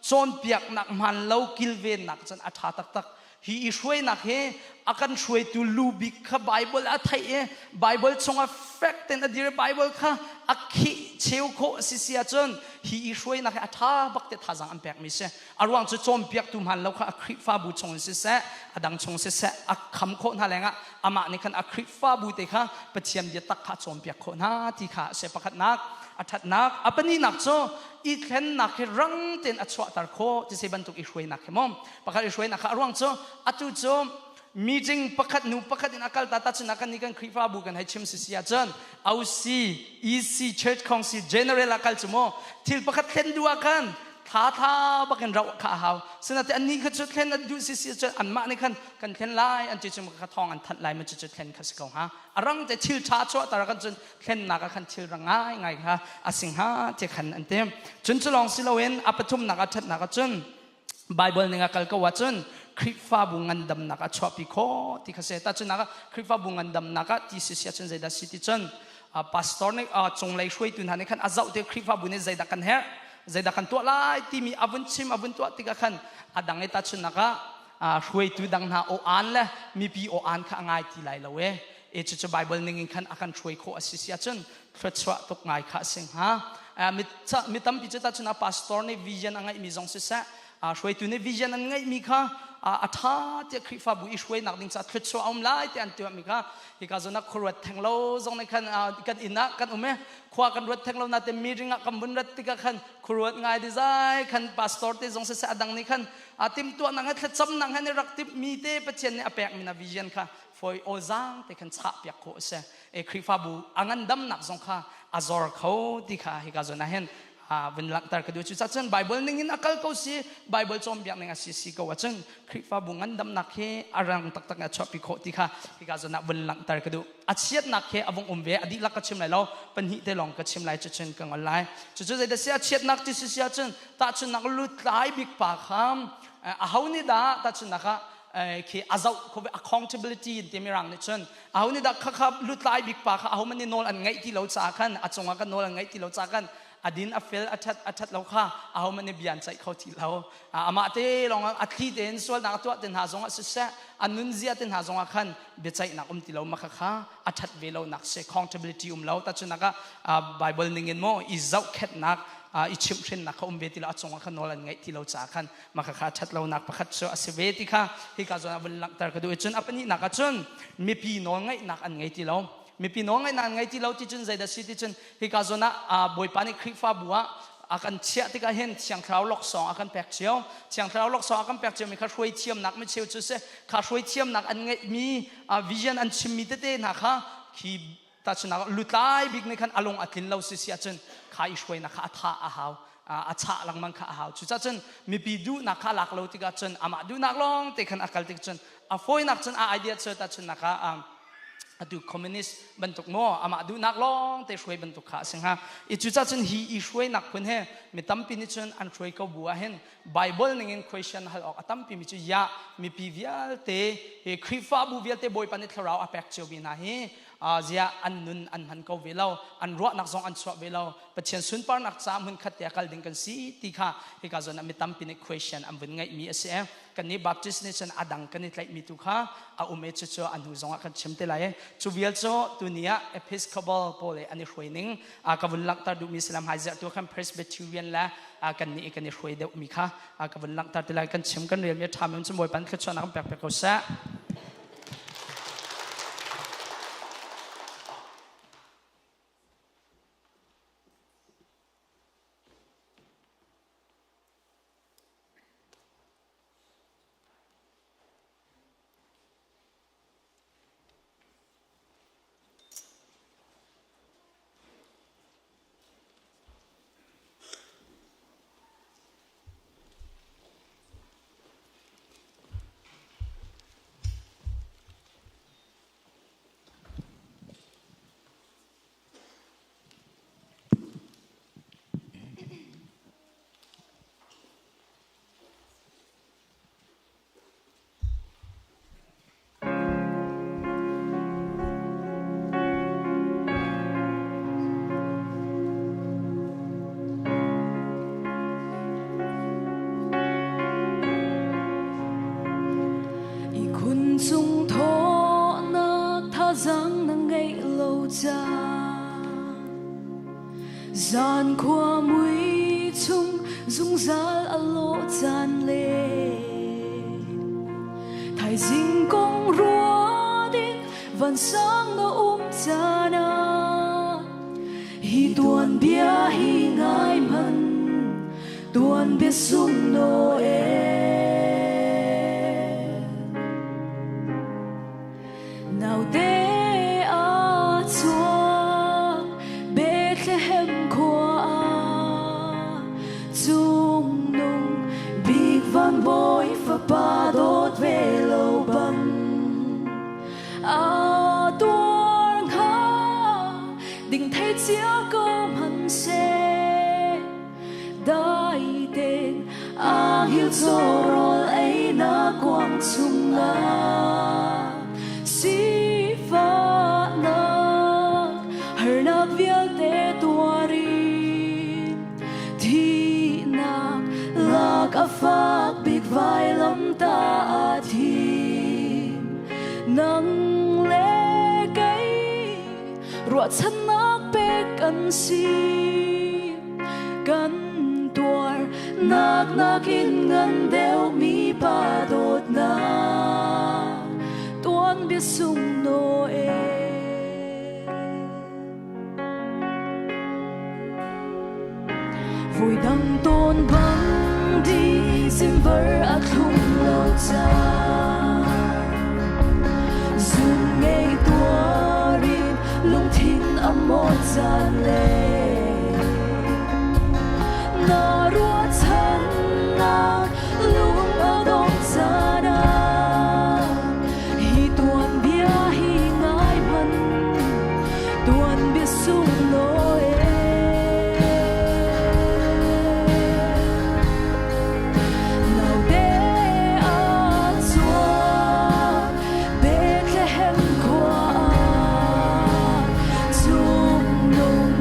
cawnpiaknak hmaan lo kilvennak cun a ṭha taktak. Hi i hruainak hi a kan hruaitu lu bik kha Bible a theih i Bible chungah fek tein a dir, Bible kha a khih cheu khawh a si si ahcun hi i hruainak hi a ṭha bak te thazaang an pekmi si. A ruang cu cawnpiaktu hmaan lo kha a Khrihfabu chung in siseh, a dang chung siseh a kham khawh hna lengah amah nih khan a Khrihfabu te kha Pathian biatak kha a cawnpiak khawh hna ti kha a si pakhatnak a ṭhatnak. A pahnihnak cu i thlennak hi rang tein a chuahter khawh ti si bantuk i hruainak hi maw pakhat i hruainak kha. A ruang cu atu cu meeting pakhat hnu pakhat in a kal ta ta cun kan nih kan Khrihfabu kan hei chim si si ahcun OC EC Church Council General ah kal cu mu thil pakhat thlen duh ah khan thla thla bakin rauh kha a hau. Sinate annih kha cu thlen an duh si si cun anmah nih khan kan thlen lai an ti cu kha thawng an thanh lai ma cu cu thlen kha si ko hnga. A rang te thil ṭha chuahter kan cun thlennak ah khan thil rang ngai ngai kha a sing hnga ti khan an ti. Cun cu lawng si loin a pathumnak a ṭhatnak ah cun Bible ning a kal ko ahcun Khrihfabu ngandamnak a chuahpi khawh ti kha si. Tahchunhnak ah Khrihfabu ngandamnak ah ti si si ahcun zeidah si ti cun pastor nih cunglei hruaitu hna nih khan a zoh ti Khrihfabu nih zeidah kan herh, zeidah kan tuah lai timi a vun chim a vun tuah tikah khan a dang i tahchunhnak ah hruaitu dang hna aw-aan le mipi aw-aan kha a ngai ti lai lo e. E cucu Bible ning in khan a kan hruai khawh a si si ahcun thluachuah tuk ngai kha a si hnga. Mi tampi cu tahchun ah pastor nih vision a ngeihmi zong siseh, hruaitu nih vision an ngeihmi kha a ṭha tiah Khrihfabu i hruainak ding caah thluachuah a um lai tiah an tuahmi kha hika zawn ah khuaruat theng lo zong nih khan kan inn ah kan um i khua kan ruat theng lo nain meeting ah kan vun rat tikah khan khuaruat ngai dizai khan pastor te zong siseh a dang nih khan timhtuahnak he thlacamnak he nih rak timhmi te Pathian nih a pekmi na vision kha foi aw zaang te khan chah piak khawh a si e. Khrihfabu a ngandamnak zong kha a zor kho ti kha hika zawn ah hin vun langhter ka duh. Cucaah cun Bible ning in a kal ko si, Bible cawnpiak ning a si si ko ahcun Khrihfabu ngandamnak hi a rang taktak a chuahpi khawh ti kha hika zawn ah vun langhter ka duh. A chiatnak hi a vung um ve, a dihlak ka chim lai lo, pahnih te lawng ka chim lai, cucun ka ngol lai. Cucu zeidah si a chiatnak ti si si ahcun tahchunhnak lutlai bik pa kha a ho nih dah tahchunhnak ah khi a zoh kho, accountability in timi rang nih cun aho nih dah kha kha lutlai bik pa kha aho man nih nawl an ngeih ti lo caah khan a cungah kan nawl an ngeih ti lo caah khan. a din a fel a ṭhat a ṭhat lo kha ahohmanh nih bia an ceih kho ti lo. Amah te lawng a thli tein sualnak a tuah te hna zongah siseh, a nunzia te hna zongah khan biaceihnak um ti lo mah kha a ṭhat ve lonak si, accountability um lo. Tahchunhnak ah Bible ning in maw i zohkhenhnak i chimhhrinnak kha um ve ti lo, a cungah khan nawl an ngeih ti lo caah khan mah kha ṭhat lonak pakhat cu a si ve ti kha hika zawn ah vun langhter ka duh i cun a pahnihnak ah cun mipi nawlngaihnak an ngei ti lo. Mipi nawlngaihnak an ngei ti lo ti cun zeidah si ti cun hika zawn ah Bawipa nih Khrihfabu ah a kan chiah tikah hin Thiang Thlarau laksawng a kan pek cio. Thiang Thlarau laksawng a kan pek ciomi kha hruai thiamnak mi cheu cu si. Kha hruai thiamnak an ngeihmi vision an chimmi tete hna kha khi tahchunhnak lutlai bik nih khan a lung a tlin lo si si ahcun kha i hruainak kha a thah a hau, a chah lengmang kha a hau. Cucaah cun mipi duhnak kha lak lo tikah cun amah duhnak lawng te khan a kal tik cun a fawinak cun a idea cu tahchunhnak ah atu communist bantuk maw amah duhnak lawng te hruai bantuk kha a si hnga. I cucaah cun hi i hruainak phun he mi tampi nih cun an hruai ko bu ah hin Bible ningin question hal awk a tampi mi cu ya mipi vialte hi Khrihfabu vialte Bawipa nih thlarau a pek cio mi hna hi zia an nun an hman ko ve lo, an ruahnak zong an chuah ve lo, Pathian sunparnak ca hmun khat te kal ding kan si ti kha hika zawn ah mi tampi nih question an vun ngeih mi a si. Kan nih Baptist nih cun a dang kan i tlaih mi tu kha a um e, cucu a hnu zong ah kan chim te lai. Cu vial cu tuni ah Episcopal pawl an i hruai ning ka vun langhter duhmi silam hai ziah tu khan Presbyterian le kan nih kan i hruai deuh mi kha ka vun langhter te lai. Kan chim kan rel mi a ṭha mi cu Bawipa thluachuahnak kan pek pek ko seh.
Ihkhun cung thawhnak thazaang na ngeih lo caan zan khua mui chung zungzal a lawh caan le thaizing kong ruat in vansang na um caan ah hi tuanbia hi ngai hmanh, tuanbia sunglawi Naute a chuak Bethlehem khua ah, cungnung bik van bawi fapa dawt ve lo bang a tuar hnga ding thei cia ko hmanhseh. Dai tein a hil rawl einak kuang chungah sifahnak harnak vialte tuarin thihnak lak a fak bik vailam ta a thim nang le kei ruahchannak pek kan si. Kan tuar nak nakin ngan deuhmi pa dawtnak tuanbia sung Noe. Voi dang tawn bang December a thlum lo caan zun ngei tuarin lungthin a mawt caan le na ruahchannak lung a dong caan ah hi tuanbia hi ngai hmanh, tuanbia sunglawi. Naute a chuak Bethlehem khua ah, cungnung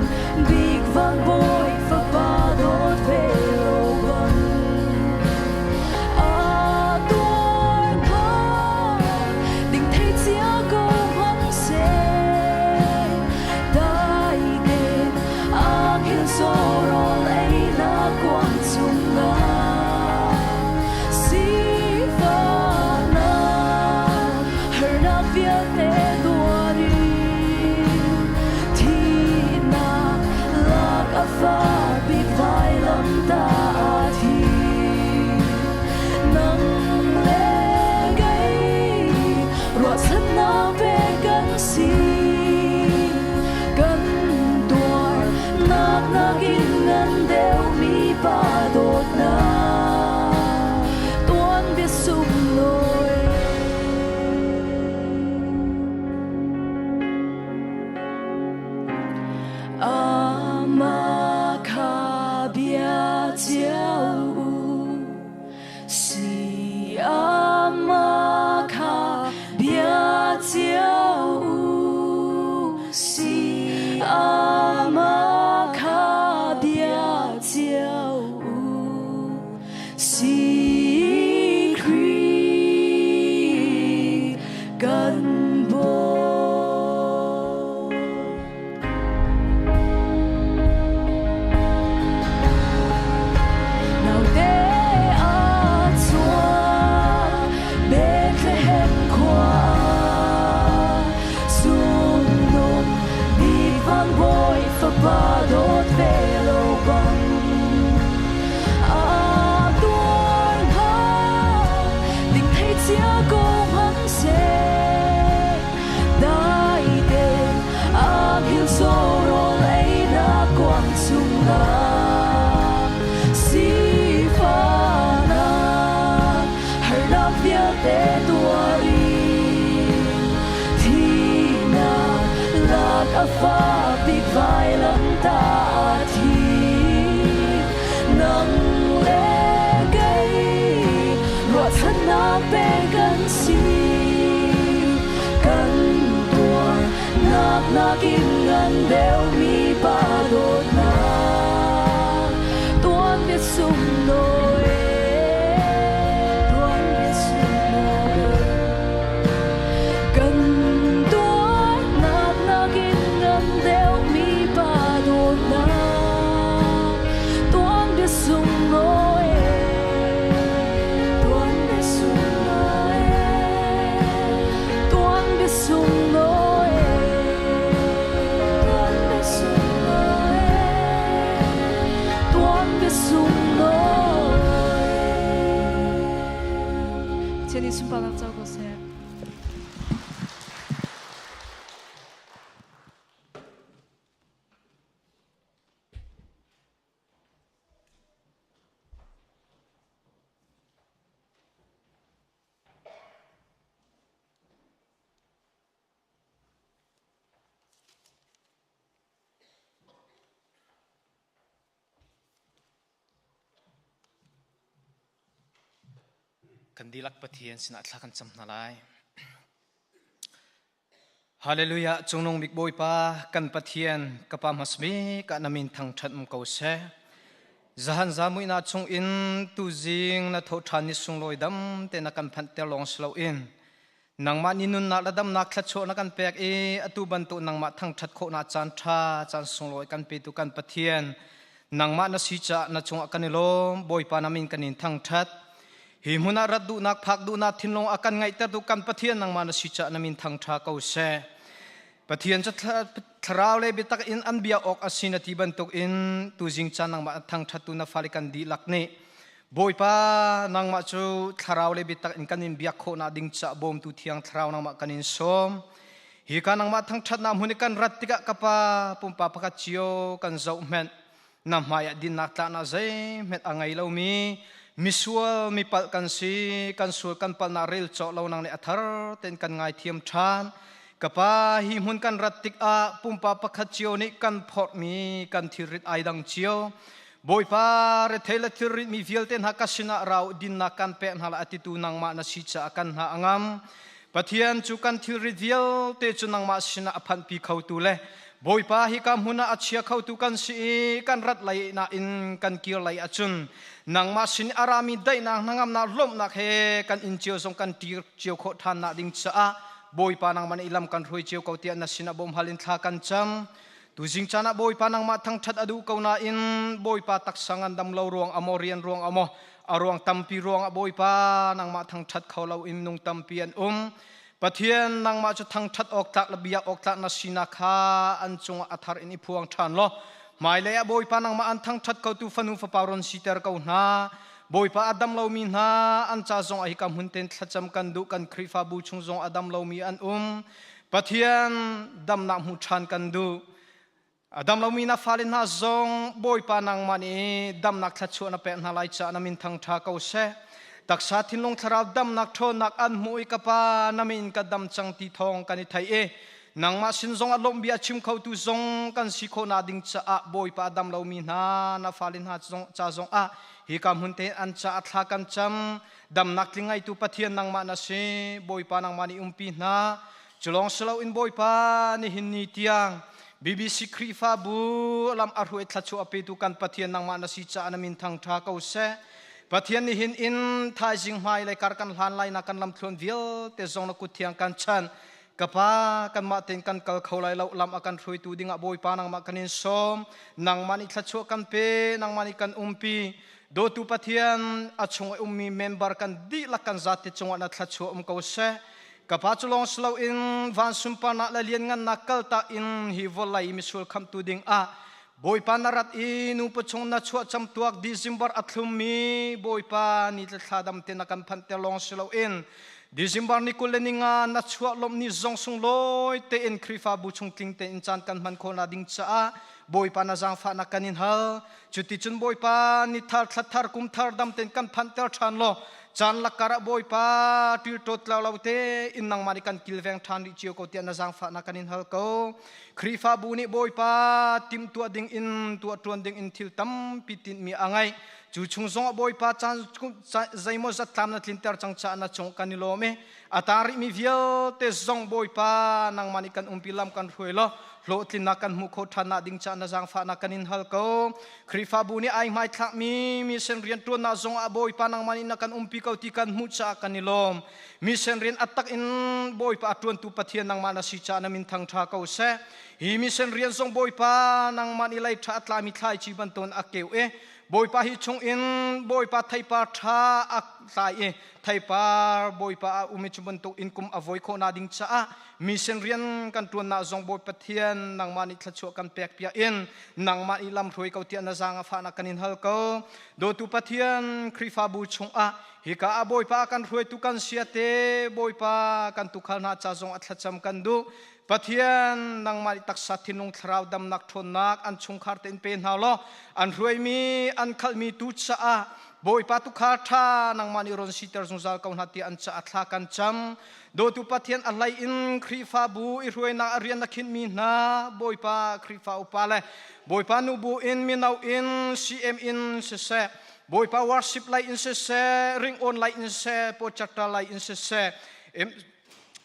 kuang chungah sifahnak harnak vialte tuar in thihnak lak a fak bik vailamtah a thi. Nang le kei ruahchannak pek kan si. Kan tuarnak nakin ngan deuhmi pa dawtnak tuanbia sunglawi. Amah kha bia cio u si amah kha bia cio u si amah kha bia cio u si Khrih kan Bawi. Naute a chuak Bethlehem khua ah cungnung bik van bawi fapa dawt ve lo bang a tuar hnga ding thei cia ko hmanhseh dai tein a hngilhso rawl einak kuang chungah sifahnak harnak vialte tuar in thihnak lak a fak bik vailamtah a thi nang le kei ruahchannak pek kan si kan tuarnak nakin ngan deuhmi pa dawtnak tuanbia sunglawi tuanbia sunglawi kan tuarnak nakin ngan deuhmi pa dawtnak tuanbia sunglawi tuanbia sunglawi tuanbia sunglawi tuanbia sunglawi tuanbia sunglawi
Pathian nih sunparnak co ko seh.
Kan dihlak Pathian sinah thla kan cam hna lai. Hallelujah cungnung bik Bawipa kan Pathian ka pa hmasmi ka na min thangthat um ko seh. Zahan zamuihnak chung in tuzing na tho ṭhan ni sunglawi dam te na kan phanh ter lawng si loin nangmah ni nunnak le damnak thluachuah na kan pek i atu bantuk nangmah thangṭhat khawhnak caan ṭha caan sunglawi kan petu kan Pathian nangmah na si caah na cungah kan i lawm Bawipa na min kan in thangṭhat Hi hmun ah rat duhnak, phak duhnak thinlung a kan ngeihtertu kan Pathian nangmah na si caah na min thangṭha ko seh. Pathian cu thlarau le biatak in an bia awk a si na ti bantuk in tuzing caan nangmah thangṭhattu na fale kan dihlak nih Bawipa nangmah cu thlarau le biatak in kan in biak khawhnak ding caah bawmtu thiang thlarau nangmah kan in sawm. Hi ka nangmah thangṭhatnak hmun i kan rat tikah ka pa pumpa pakhat cio kan zoh hmenh na hmaiah dinnak tlahnak zeihmanh a ngei lomi misual mipalh kan si kan sual kan palhnak rel cawk lo nang nih a thar ten kan ngaithiam ṭhan ka pa hi hmun kan rat tikah pumpa pakhat cio nih kan phorhmi kan thilrit ai dang cio Bawipa rethei le thilrit mi vialte hna ka sinah rau dinnak kan pek hna la atitu nangmah na si caah kan hna angam Pathian cu kan thilrit vialte cu nangmah sinah a phanhpi khotu le Bawipa hika hmun ah a chia khotu kan si i kan rat lei nain kan kir lei ahcun nangmah sin a rami daihnak hnangamnak lawmhnak he kan inn cio zong kan tir cio khawh ṭhan nak ding caah Bawipa nangmah nih lam kan hruai cio ko tiah na sinah bawmhal in thla kan cam. Tuzing caan ah Bawipa nangmah thangṭhat a duh ko nain Bawipa taksa ngandam lo ruang amaw rian ruang amaw a ruang tampi ruang ah Bawipa nangmah thangṭhat kho lo in minung tampi an um. Pathian nangmah cu thangṭhat awk tlak le biak awk tlak na sinak kha an cungah a thar in i phuang ṭhan law hmailei ah Bawipa nangmah an thangṭhat khotu fanu fapa run siter ko hna. Bawipa a dam lomi hna an ca zong ah hika hmun ten thlacam kan duh kan Khrihfabu chung zong a dam lomi an um. Pathian damnak hmu ṭhan kan duh. A dam lomi na fale hna zong Bawipa nangmah nih damnak thluachuah na pek hna lai caah na min thangṭha ko seh. Taksa thinlung thlarau damnak ṭhawnnak an hmuh i ka pa na min ka dam cang ti thawng kan i theih i nangmah sin zong ah lawmh bia chim khotu zong kan si khawh nak ding caah Bawipa a dam lomi hna na fale hna ca zong ah hika hmun te an caah thla kan cam. Damnak tling ngeitu Pathian nangmah na si. Bawipa nangmah nih umpi hna. Culawng si loin Bawipa nihin ni tiang BBC Khrihfabu lam a hruai thluachuah a petu kan Pathian nangmah na si caah na min thangṭha ko seh. Pathian nihin in thaizing hmai le kar kan hlan lai na kan lamthluan vialte zong na kut thiang kan chan. Ka pa kanmah tein kan kal kho lai lo lam a kan hruaitu dingah Bawipa nangmah kan in sawm. Nangmah nih thluachuah kan pe, nangmah nih kan umpi. Dawtu Pathian a chung a ummi member kan dihlak kan zate cungah na thluachuah um ko seh. Ka pa cu lawng si loin van sunparnak le lianngannak kaltak in hi vawlei misual khamtu ding ah Bawipa na rat i nupa chung na chuah camtuak December a thlummi Bawipa ni thla dam te na kan phanh ter lawng si loin December ni 25 na chuah lawmh ni zong sunglawi tein Khrihfabu chung tling tein caan kan hman khawh ding caah Bawipa na zaangfahnak kan in hal. Cuticun Bawipa ni thar thla thar kum thar dam tein kan phanhter ṭhan law caan lakar ah Bawipa ṭilṭawt lo lo te in nangmah nih kan kilveng ṭhan rih cio ko tiah na zaangfahnak kan in hal ko. Khrihfabu nih Bawipa timhtuah ding in tuah ṭuan ding in thil tampi tinhmi a ngeih. Cu chung zong ah Bawipa caan zeimaw zat tlam na tlinter cang caah na cung kan i lawm i a tang rihmi vialte zong Bawipa nangmah nih kan umpi lam kan hruai law hlawhtlinnak kan hmuh khawh ṭhan nak ding caah na zaangfahnak kan in hal ko. Khrihfabu nih ai hmaithlakmi mission rianṭuannak zong ah Bawipa nangmah nih na kan umpi ko ti kan hmuh caah kan i lawm. Mission rian a tak in Bawipa a ṭuantu Pathian nangmah na si caah na min thangṭha ko seh. Hi mission rian zong Bawipa nangmah nih lei ṭha a tlami thlaici bantukin a keu i Bawipa hi chung in Bawipa theipar ṭha a tlai i theipar Bawipa a um i cu bantuk in kum a voi khawh ding caah mission rian kan ṭuannak zong Bawi Pathian nangmah nih thluachuah kan pek piak in nangmah nih lam hruai ko tiah na zaang a fahnak kan in hal ko. Dawtu Pathian Khrihfabu chungah hika ah Bawipa kan hruaitu kan siate Bawipa kan tukhal hna ca zong a thlacam kan duh. Pathian nangmah nih taksa thinlung thlarau damnak ṭhawnnak an chungkhar tein pe hna law an hruaimi an khalhmi tu caah Bawipa tukhal ṭha nangmah nih run siter zungzal ko hna tiah an caah thla kan cam. Dawtu Pathian a hlei in Khrihfabu i hruainak a rian na khinhmi hna Bawipa Khrihfa upa le Bawipa nubu in mino in CM in siseh Bawipa worship lei in siseh ringawn lei in siseh pawcakta lei in siseh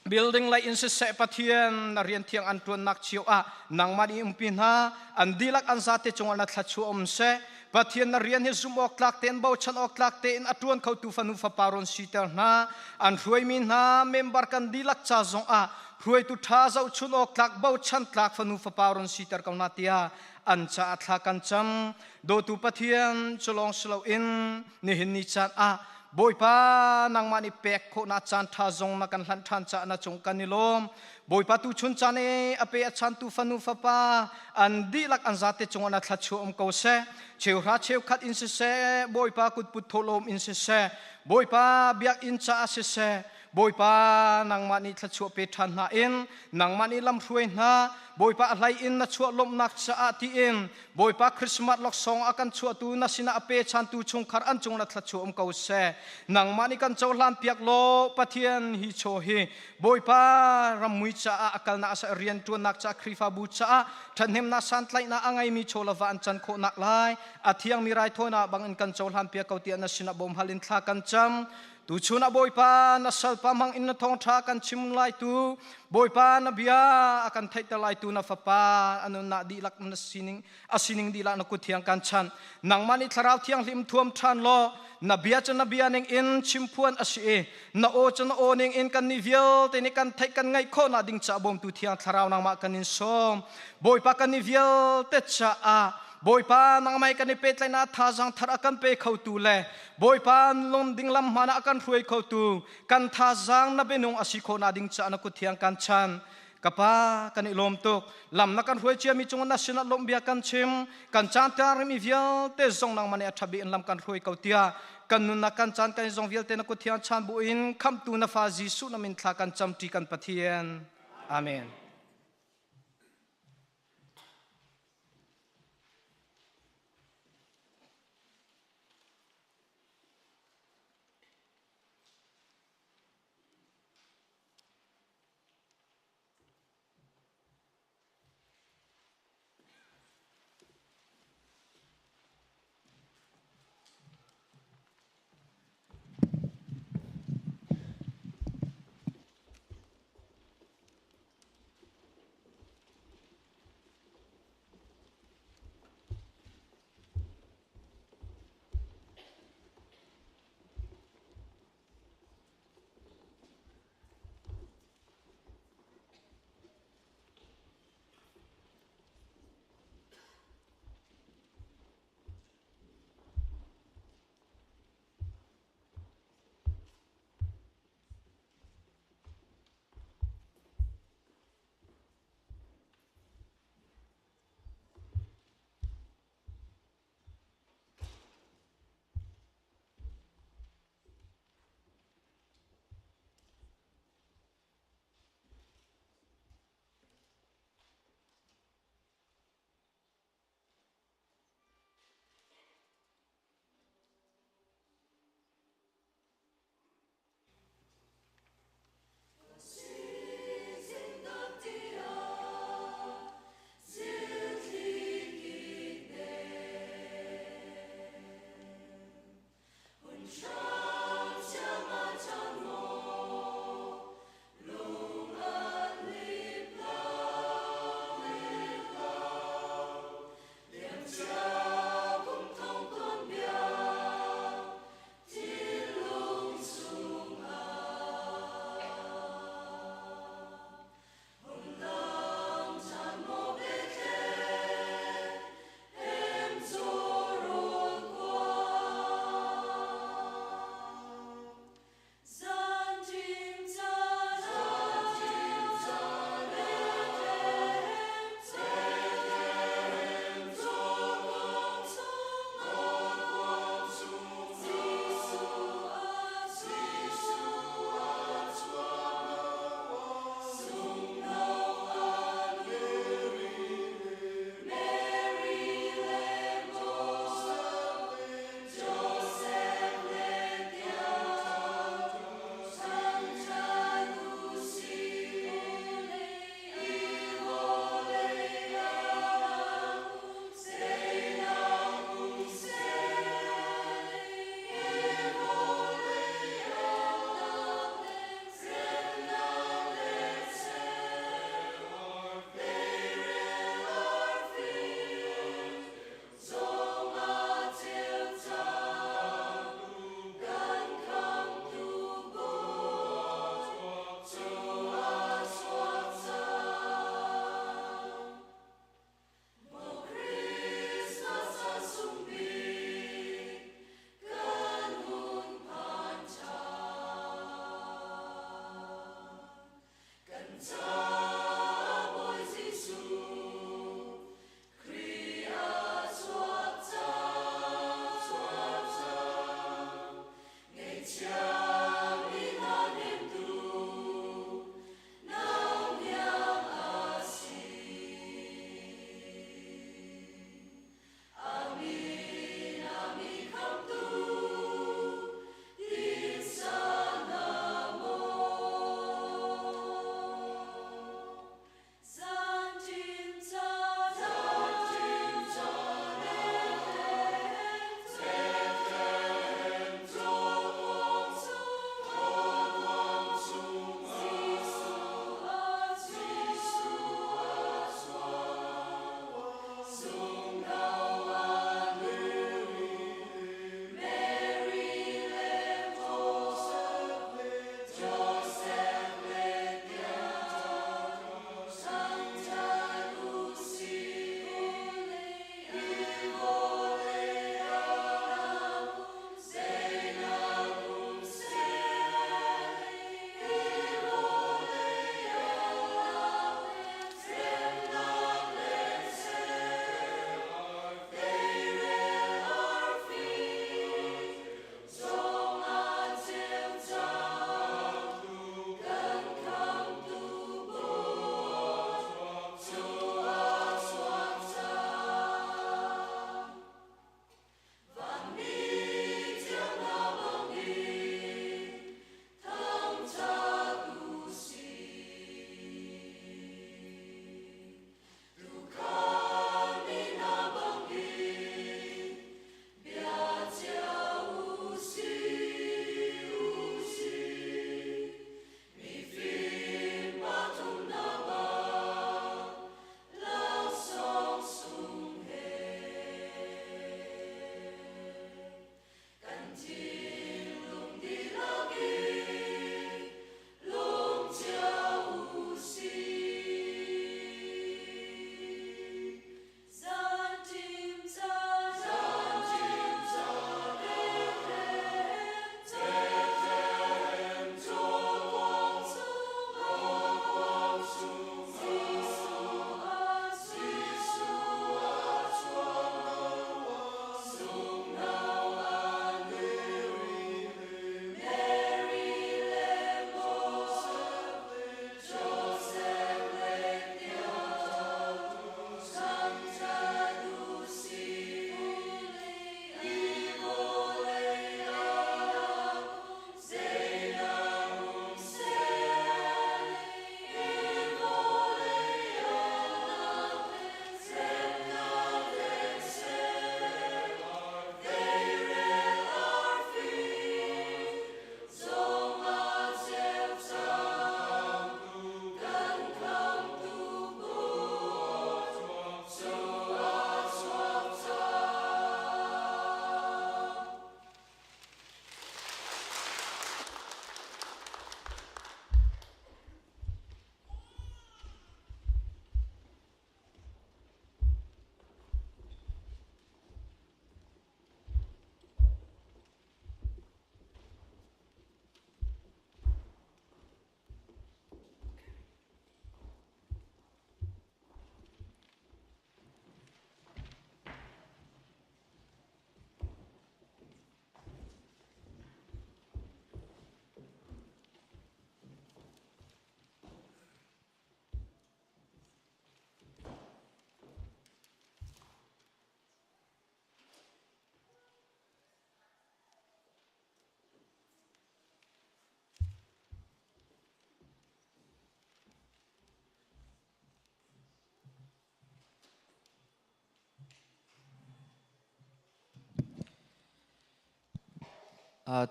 building lei in siseh Pathian na rian thiang an ṭuannak cio ah nangmah nih umpi hna an dihlak an zate cungah na thluachuah um seh. Pathian na rian hi zumh awk tlak tein bochan awk tlak tein a ṭuan khotu fanu fapa run siter hna. An hruaimi hna member kan dihlak ca zong ah hruaitu ṭha zohchun awk tlak bochan tlak fanu fapa run siter ko hna tiah an caah thla kan cam. Dawtu Pathian, cu lawng si loin nihin ni caan ah Bawipa nangmah nih pek khawhnak caan ṭha zong na kan hlanh ṭhan caah na cung kan i lawm. Bawipa tu chun caan i a pe a chantu fanu fapa an dihlak an zate cungah na thluachuah um ko seh. Cheuhra cheukhat in siseh, Bawipa kutput thawhlawm in siseh, Bawipa biakinn caah siseh, Bawipa nangmah nih thluachuah pe ṭhan hna in nangmah nih lamhruai hna. Bawipa a hlei in na chuah lawmhnak caah tiin Bawipa Christmas laksawng a kan chuahtu na sinah a pe chantu chungkhar an cung na thluachuah um ko seh. Nangmah nih kan cohlan piak law Pathian hi chaw hi Bawipa rammui caah a kalnak a rian ṭuannak caah Khrihfabu caah ṭhathnemnak santlaihnak a ngeimi chaw le va an can khawhnak lai a thiangmi raithawinak bangin kan cohlan piak ko tiah na sinah bawmhal in thla kan cam. Tu chun ah Bawipa na salpa hmang in na thawngṭha kan chim lai tu Bawipa na bia a kan theihter lai tu na fapa a nunnak dihlak na sining a sining dihlak na kut thiang kan chanh. Nangmah nih thlarau thianghlim thuam ṭhan law na bia cu na bia ning in chimphuan a si i na aw cu na aw ning in kan nih vialte nih kan theih kan ngaih khawhnak ding caah bawmtu thiang thlarau nangmah kan in sawm. Bawipa kan nih vialte caah Bawipa nangmah kan i pehtlaihnak thazaang thar a kan pe khotu le Bawipa lung ding lam hmaan ah a kan hruai khotu kan thazaang na bianung a si khawhnak ding caah na kut thiang kan chan. Ka pa kan i lawm tuk lam na kan hruai ciami cungah na sinah lawmh bia kan chim kan caan tiang mi vialte zong nangmah nih a ṭha bik in lam kan hruai ko tiah kan nunnak kan caan kan zong vialte na kut thiang chan bu in khamhtu na fa Jesuh na min thla kan camṭi kan Pathian. Amen.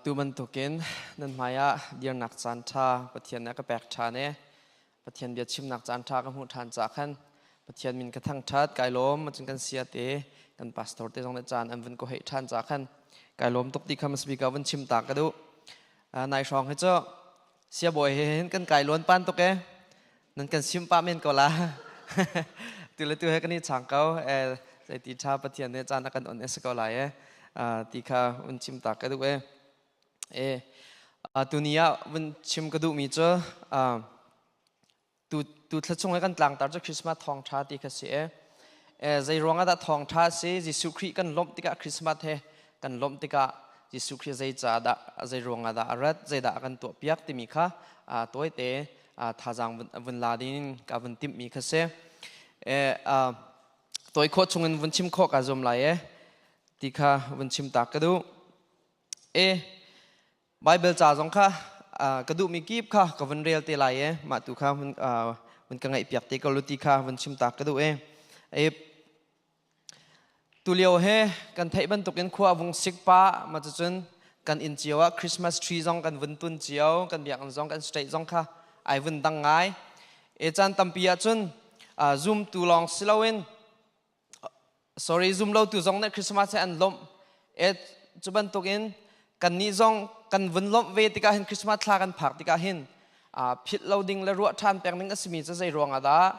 Tu bantukin nan hmaiah dirnak caan ṭha Pathian nih a ka pek ṭhan i Pathian bia chimnak caan ṭha ka hmuh ṭhan caah khan Pathian min ka thangṭhat kai lawm macun kan sia te kan pastor te zong nih caan an vun ka heih ṭhan caah khan kai lawm tuk ti kha hmasabik ah vun chim ta ka duh. Nai hrawng hi cu siabawi he hin kan kai luan pan tuk e nan kan sim pah men ko la tu le tu he kan i chang ko e zeiti ṭha Pathian nih caan a kan on e si ko lai e ti kha vun chim ta ka duh e e tuni ah vun chim ka duhmi cu tu tu thla chung i kan tlangtar cu Christmas thawngṭha ti kha si e. E zei ruangah dah thawngṭha si Jesuh Khrih kan lawmh tikah Christmas he kan lawmh tikah Jesuh Khrih zei ca dah zei ruangah dah a rat zeidah a kan tuah piak timi kha tawite thazaang vun la ding ka vun timhmi kha si. E tawi khawh chungin vun chim khawh ka zuam lai e ti kha vun chim ta ka duh. E Baibal ca zong kha ka duhmi kip kha ka vun rel te lai i mah tu kha vun ka ngaihpiak te ko lu ti kha vun chim ta ka duh i. Tulio he kan theih bantukin khua a vung sik pah ma cucun kan inn cio ah Christmas tree zong kan vun tun cio kan biakinn zong kan state zong kha ai vun dang ngai. E caan tampi ahcun zumtu lawng si loin sorry zum lo tu zong nih Christmas hi an lawmh e cu bantukin kannih zong kan vun lawmh ve tikah hin Christmas thla kan phak tikah hin philh lo ding le ruah ṭhan peng ding a simi cu zei ruangah dah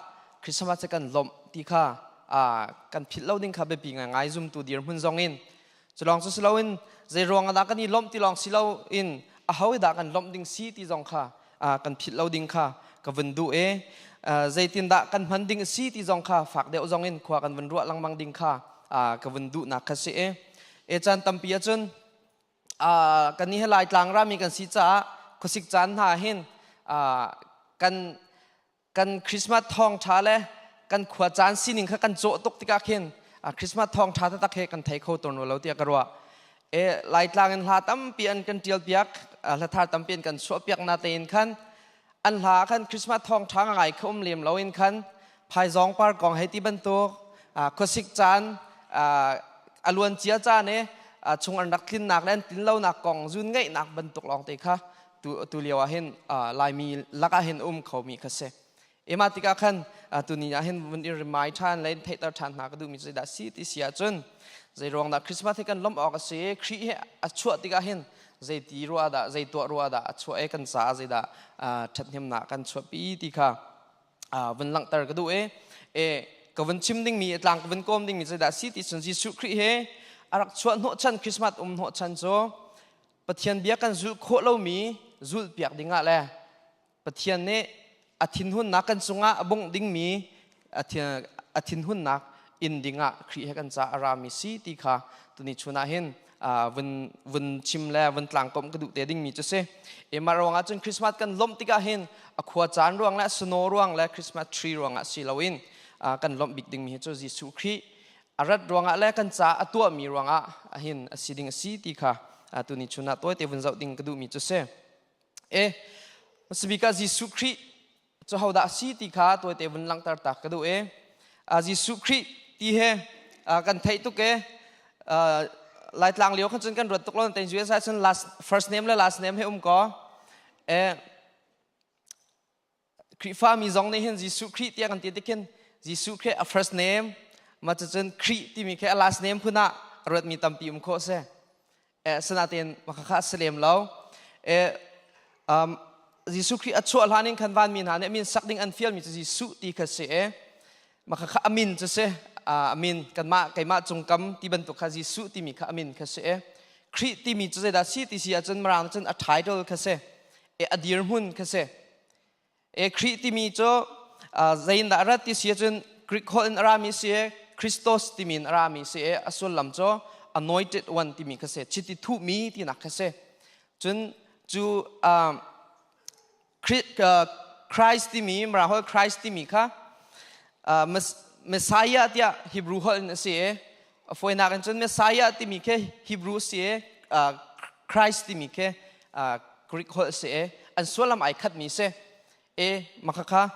Christmas hi kan lawmh ti kha kan philh lo ding kha biapi ngaingai zumtu dirhmun zong in cu lawng cu si loin zei ruangah dah kan i lawmh ti lawng si loin aho dah kan lawmh ding si ti zong kha kan philh lo ding kha ka vun duh i zeitindah kan hman ding a si ti zong kha fak deuh zong in khua kan vun ruah lengmang ding kha ka vun duhnak kha si i e caan tampi ahcun kan nih hi Laitlang rami kan si caah khuasik caan hna hin kan kan Christmas thawngṭha le kan khua caan sining kha kan cawh tuk tikah khin Christmas thawngṭha taktak he kan thei kho tawn lo tiah ka ruah. E Laitlang in hla tampi an kan ṭial piak, hla thar tampi an kan chuah piak na tein khan an hla khan Christmas thawngṭha ngai kha um lem lo in khan phaizawng par kong hei ti bantuk khuasik caan a luan cia caan i chung an rak tlinnak le an tlin lonak kong zun ngaihnak bantuk lawng te kha tu tu lio ah hin Laimi lakah hin um khomi kha si. Ema tikah khan tuni ah hin vun i rimai ṭhan le theihter ṭhan hna ka duhmi cu zeidah si ti si ahcun zei ruang dah Christmas hi kan lawmh awk a si Khrih hi a chuah tikah hin zei ti ruah dah zei tuah ruah dah a chuah i kan caah zeidah ṭhathnemnak kan chuahpi ti kha vun langhter ka duh i e ka vun chim dingmi tlang ka vun kawm dingmi zeidah si ti cun Jesuh Khrih hi a rak chuah hnawhchan Christmas um hnawhchan cu Pathian bia kan zulh khawh lomi zulhpiak dingah le Pathian nih a thinhunnak kan cungah a bungh dingmi a thinhunnak in dingah Khrih he kan ca a rami si ti kha tuni chun ah hin vun vun chim le vun tlangkomh ka duh te dingmi cu si. Emah ruangah cun Christmas kan lawmh tikah hin a khua caan ruang le snow ruang le Christmas tree ruangah si loin kan lawmh bik dingmi hi cu Jesuh Khrih a rat ruangah le kan ca a tuahmi ruangah hin a si ding a si ti kha tuni chun ah tawite vun zoh ding ka duhmi cu si. E hmasabik ah Jesuh Khrih cu hodah a si ti kha tawite vun langhter tak ka duh e. Jesuh Khrih ti he kan theih tuk e. Laitlang lio khan cun kan ruat tuk lo ten US ah cun last first name le last name he um ko. E Khrihfami zong nih hin Jesuh Khrih tiah kan ti tikhin Jesuh Khrih a first name ma cucun Khrih timi khi a last name phun ah a ruatmi tampi um khawh si. Eh, sinain makha a si lem lo. Eh, um, Jesuh Khrih a chuah hlan in khan vanmi hna nih a min sak ding an fialmi cu Jesuh ti kha si e. Makha kha a min cu si. A min kanmah keimah cungkam ti bantuk kha Jesuh timi kha a min kha si e. Khrih timi cu zeidah si ti si ahcun Mirang cun a title kha si. E a dirhmun kha si. E Khrih timi cu zeiindah a rat ti si ahcun Greek holh in a rami si i Christos timi in a rami si i a sullam cu anointed one timi kha si chiti thuhmi tinak kha si cun cu Christ timi Mirang holh Christ timi kha Messiah tiah Hebrew holh in a si i a fawinak in cun Messiah timi khi Hebrew si i Christ timi khi Greek holh si i an sullam ai khatmi si e makhakha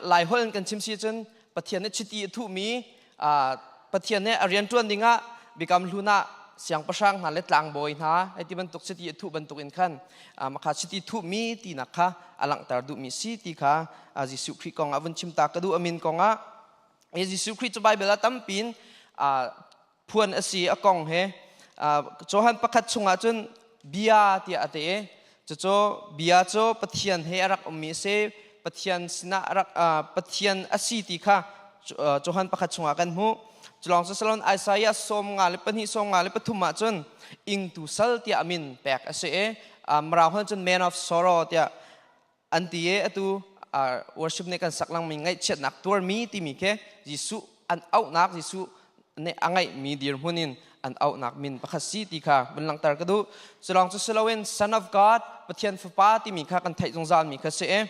Lai holh in kan chim si cun Pathian nih chiti a thuhmi Pathian nih a rian ṭuan dingah Biakam Hlun ah. siangpahrang hna le tlangbawi hna hei ti bantuk chiti a thuh bantuk in khan makha chiti thuhmi tinak kha a langhter duhmi si ti kha Jesuh Khrih kong ah vun chim ta ka duh amin kong ah Jesuh Khrih cu Bible ah tampin phuan a si a kong he Johan pakhat chungah cun bia tiah a ti i cucu bia cu Pathian he a rak ummi a si Pathian sinah a rak Pathian a si ti kha Johan pakhat chungah kan hmuh culawng cu salon Isaiah 52 53 ah cun ingtu sal tiah a min pek a si i Mirang holh cun man of sorrow tiah an ti i atu worship nih kan sak langmi ngaihchiatnak tuarmi timi khi Jesuh an auhnak Jesuh nih a ngeihmi dirhmun in an auhnak min pakhat si ti kha vun langhter ka duh. Culawng cu si loin Son of God Pathian Fapa timi kha kan theih zungzalmi kha si i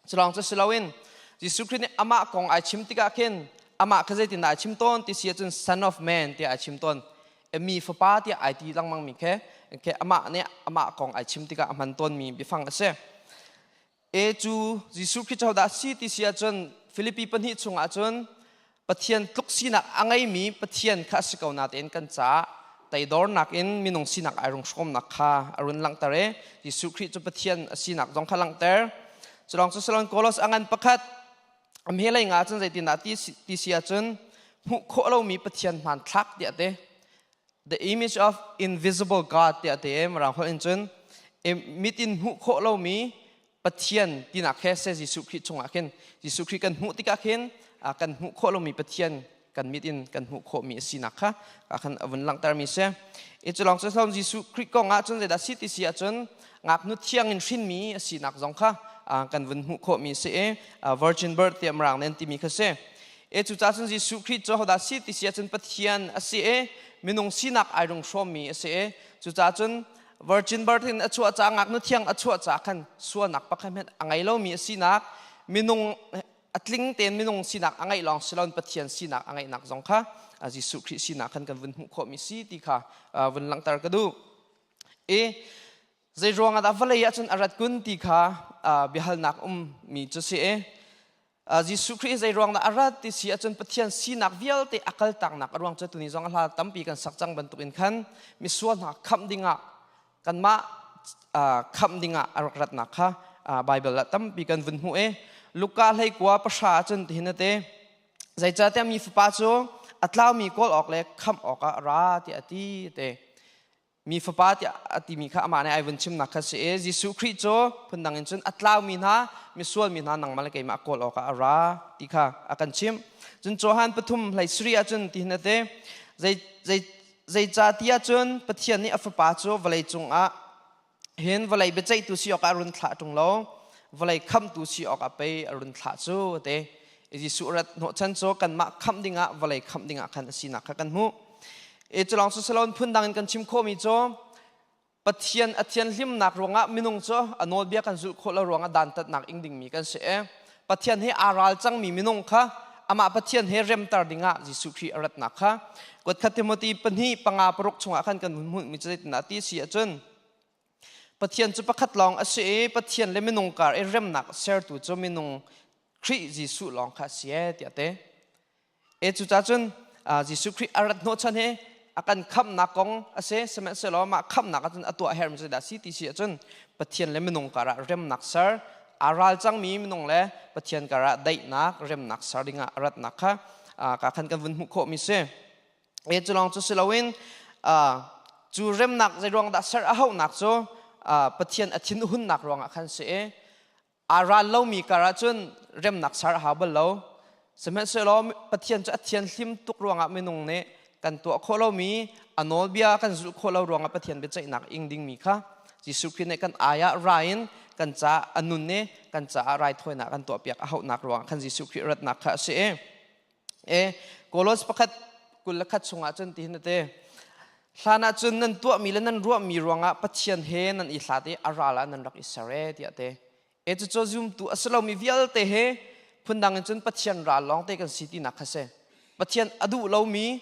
culawng cu si loin Jesuh Khrih nih amah kong ai chim tikah khin amah kha zeitindah ai chim tawn ti si ahcun Son of Man tiah ai chim tawn. Mi fapa tiah ai ti lengmang mi khi khi amah nih amah kong ai chim tikah a hman tawnmi biafang a si. E cu Jesuh Khrih cu dah si ti si ahcun Filipi pahnih chungah cun Pathian tluk sinak a ngeimi Pathian kha a si ko natein kan caah teidornak in minung sinak ai rung hrawmnak kha a run langhter i Jesuh Khrih cu Pathian a sinak zong kha langhter. Culawng cu Salon Kolos a ngan pakhat a hmelei nga cun zeitindah ti ti si ahcun hmuh khawh lomi Pathian hmanthlak tiah te the image of invisible God tiah te Mirang holh in cun mit in hmuh khawh lomi Pathian tinak he se Jesuh Khrih chungah khin Jesuh Khrih kan hmuh tikah khin kan hmuh khawh lomi Pathian kan mit in kan hmuh khawhmi a sinak kha khan a vun langhtermi si. I cu lawng cu Jesuh Khrih kong ah cun zeidah si ti si ahcun ngaknu thiang in hrinmi a sinak zong kha kan vun hmuh khawhmi a si i virgin birth tiah Mirang nih an timi kha si. E cucaah cun Jesuh Khrih cu hodah si ti si ahcun Pathian a si i minung sinak ai rung hrawmmi a si i cucaah cun virgin birth in a chuah caah ngaknu thiang a chuah caah khan sualnak pakhat hmanh a ngei lomi a sinak minung a tling tein minung sinak a ngeih lawng si loin Pathian sinak a ngeihnak zong kha Jesuh Khrih sinak khan kan vun hmuh khawhmi si ti kha vun langhter ka duh. I zei ruangah dah vawlei ah cun a rat kun ti kha biahalnak ummi cu si i Jesuh Khrih zei ruang dah a rat ti si ahcun Pathian sinak vialte a kaltaknak a ruang cu tuni zong a hla tampi kan sak cang bantukin khan misual hna khamh dingah kanmah khamh dingah a rak ratnak kha Baibal ah tampi kan vun hmuh i Luka hlei kua pahra ahcun tihin a ti zeicahtiah mi fapa cu a tlaumi kawl awk le khamh awkah a ra tiah a ti te mi fapa tiah a timi kha amah nih ai vun chimnak kha si i Jesuh Khrih cu phundang in cun a tlaumi hna misual mi hna nangmah le keimah kawl awkah a ra ti kha a kan chimh cun Johan pathum hlei sarih ahcun tihin a ti zei zei Zeicahtiah cun Pathian nih a Fapa cu vawlei cungah hin vawlei biaceihtu si awkah a run thlah ṭung lo, vawlei khamhtu si awkah pei a run thlah cu a ti. Jesuh rat hnawhchan cu kanmah khamh dingah vawlei khamh dingah khan a sinak kha kan hmuh. E cu lawng cu si loin phundang in kan chim khawhmi cu Pathian a thianhlimnak ruangah minung cu a nawlbia kan zulh khawh lo ruangah dantatnak ing dingmi kan si i Pathian he aa ral cangmi minung kha amah Pathian he remter dingah Jesuh Khrih a ratnak kha kuatkhat Timothy pahnih panga paruk chungah khan kan hun hmuhmi cu zeitindah ti si ahcun Pathian cu pakhat lawng a si i Pathian le minung kar i remnak sertu cu minung Khrih Jesuh lawng kha a si e tiah a ti. E cucaah cun Jesuh Khrih a rat hnawhchan hi a kan khamhnak kong a si sihmanhsehlaw mah khamhnak ahcun a tuah hermi cu dah si ti si ahcun Pathian le minung karah remnak ser aa ral cangmi minung le Pathian karah daihnak remnak ser dingah a ratnak kha ka khan kan vun hmuh khawhmi si. E cu lawng cu si loin cu remnak zei ruang dah ser a hauhnak cu Pathian a thinhunnak ruangah khan si i Aa ral lomi kar ahcun remnak ser a hau bal lo. Sihmanhsehlaw Pathian cu a thianhlim tuk ruangah minung nih kan tuah khawh lomi a nawlbia kan zulh khawh lo ruangah Pathian biaceihnak ing dingmi kha Jesuh Khrih nih kan ai ah ra in kan caah a nun i kan caah raithawinak kan tuahpiak a hauhnak ruangah khan Jesuh Khrih ratnak kha a si i E Kolos pakhat 21 chungah cun tihin a ti. Hlan ah cun nan tuahmi le nan ruahmi ruangah Pathian he nan i hlat i a ral ah nan rak i ser e tiah te. E cucu zumtu a si lomi vialte he phundang in cun Pathian ral lawng te kan si tinak kha si. Pathian a duh lomi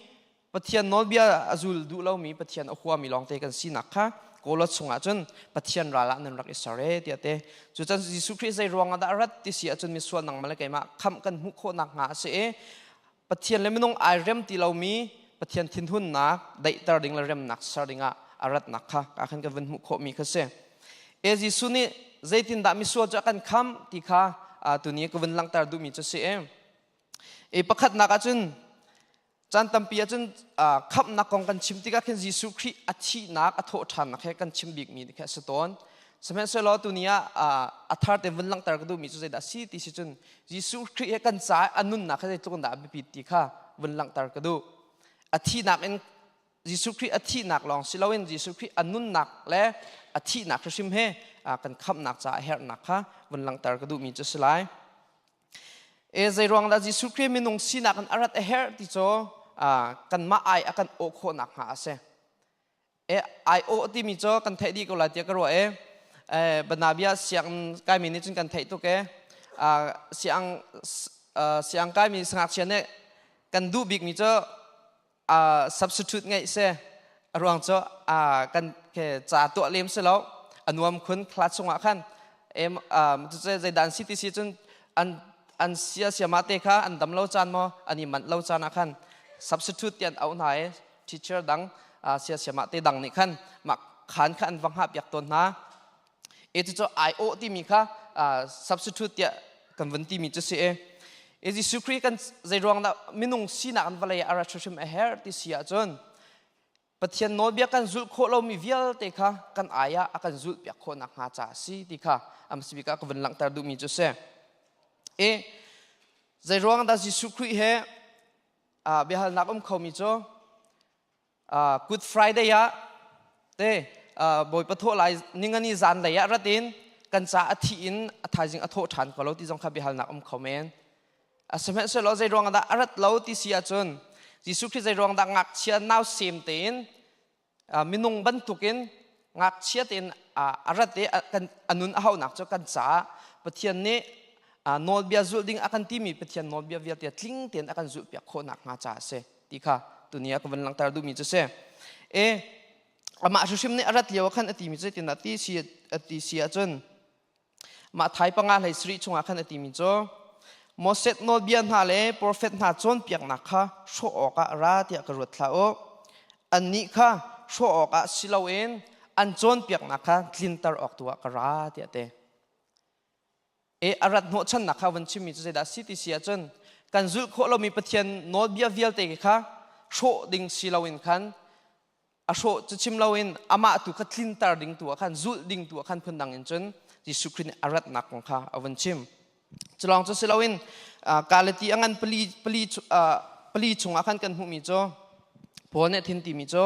Pathian nawlbia a zul duh lomi Pathian a huami lawngte kan sinak kha Kolos chungah cun Pathian ral ah nan rak i ser e tiah te. Cucan Jesuh Khrih zei ruangah dah a rat ti si ahcun misual nangmah le keimah khamh kan hmuh khawh nakhnga a si i Pathian le minung ai rem ti lomi Pathian thinhunnak daihter ding le remnak ser dingah a ratnak kha ka khan kan vun hmuh khawhmi kha si. E Jesuh nih zeitindah misual cu a kan khamh ti kha tuni ka vun langhter duhmi cu si. E pakhatnak ahcun caan tampi ahcun khamhnak kong kan chim tikah khin Jesuh Khrih a thihnak a thawhṭhannak he kan chim bikmi kha a si tawn. Sihmanhsehlaw tuni ah a thar te vun langhter ka duhmi cu zeidah si ti si cun Jesuh Khrih he kan caah a nunnak he zeitluk in dah a biapit ti kha vun langhter ka duh. A thihnak in Jesuh Khrih a thihnak lawng si loin Jesuh Khrih a nunnak le a thihnak hrimhrim he kan khamhnak caah a herhnak kha vun langhter ka duhmi cu a si lai. E zeiruang dah Jesuh Khrih minung sinak in a rat a herh ti cu kanmah ai a kan awh khawhnak hnga a si. E ai awh timi cu kan theih dih ko lai tiah ka ruah e. Banabia siang kaimi nih cun kan theih tuk e. Siang siang kaimi sangakchia nih kan duh bikmi cu substitute ngeih si a ruang cu kan ke ca tuah lem si lo a nuam khun class chungah khan em zeidan si ti si cun an an sia siama te kha an dam lo caan maw an i manh lo caan ah khan substitute ti an auh hna i teacher dang sia siama te dang nih khan mah khan kha an va hngah piak tawn hna E cu ai awh timi kha substitute tiah kan vun timi cu si e. E Jesuh Khrih kan zeiruang dah minung sinak in vawlei a rat hrimhrim a herh ti si ahcun Pathian nawlbia kan zulh khawh lomi vialte kha kan ai ah a kan zulh piak khawh nakhnga ca a si ti kha a bik ah ka vun langhter duhmi cu si. E zeiruang dah Jesuh Khrih he biahalnak um khomi cu Good Friday ah te Bawipa thawh lai ningani zan lei ah rat in kan ca a thi in a thaizing a thawh ṭhan ko lo ti zong kha biahalnak um kho men. Sihmanhsehlaw zei ruang dah a rat lo ti si ahcun Jesuh Khrih zei ruang dah ngakchia nau sem tein minung bantukin ngakchia tein a rat i a nun a haunak cu kan caah Pathian nih nawlbia zulh ding a kan timi Pathian nawlbia vialte tling tein a kan zulhpiak khawh nakhnga caah a si. Ti kha tuni ah ka vun langhter duhmi cu si. E amah hrimhrim nih a rat lio ah khan a timi cu zeitindah ti si a ti si ahcun mah thai panga hlei sarih chungah khan a timi cu Moses nawlbia hna le profet hna cawnpiaknak kha hrawh awkah ra tiah ka ruat hlah u. Annih kha hrawh awkah si loin an cawnpiaknak kha tlinter awk tu ah ka ra tiah a ti. E a rat hnawhchannak kha van chimmi cu zeidah si ti si ahcun kan zulh khawh lomi Pathian nawlbia vialte kha hrawh ding si loin khan a hrawh cu chim loin amah tu kha tlinter ding tu ah khan zulh ding tu ah khan phundang in cun Jesuh Khrih nih a ratnak kong kha a vun chim. Culawng cu si loin Galati a ngan pali pali pali chungah khan kan hmuhmi cu Paul nih a thin timi cu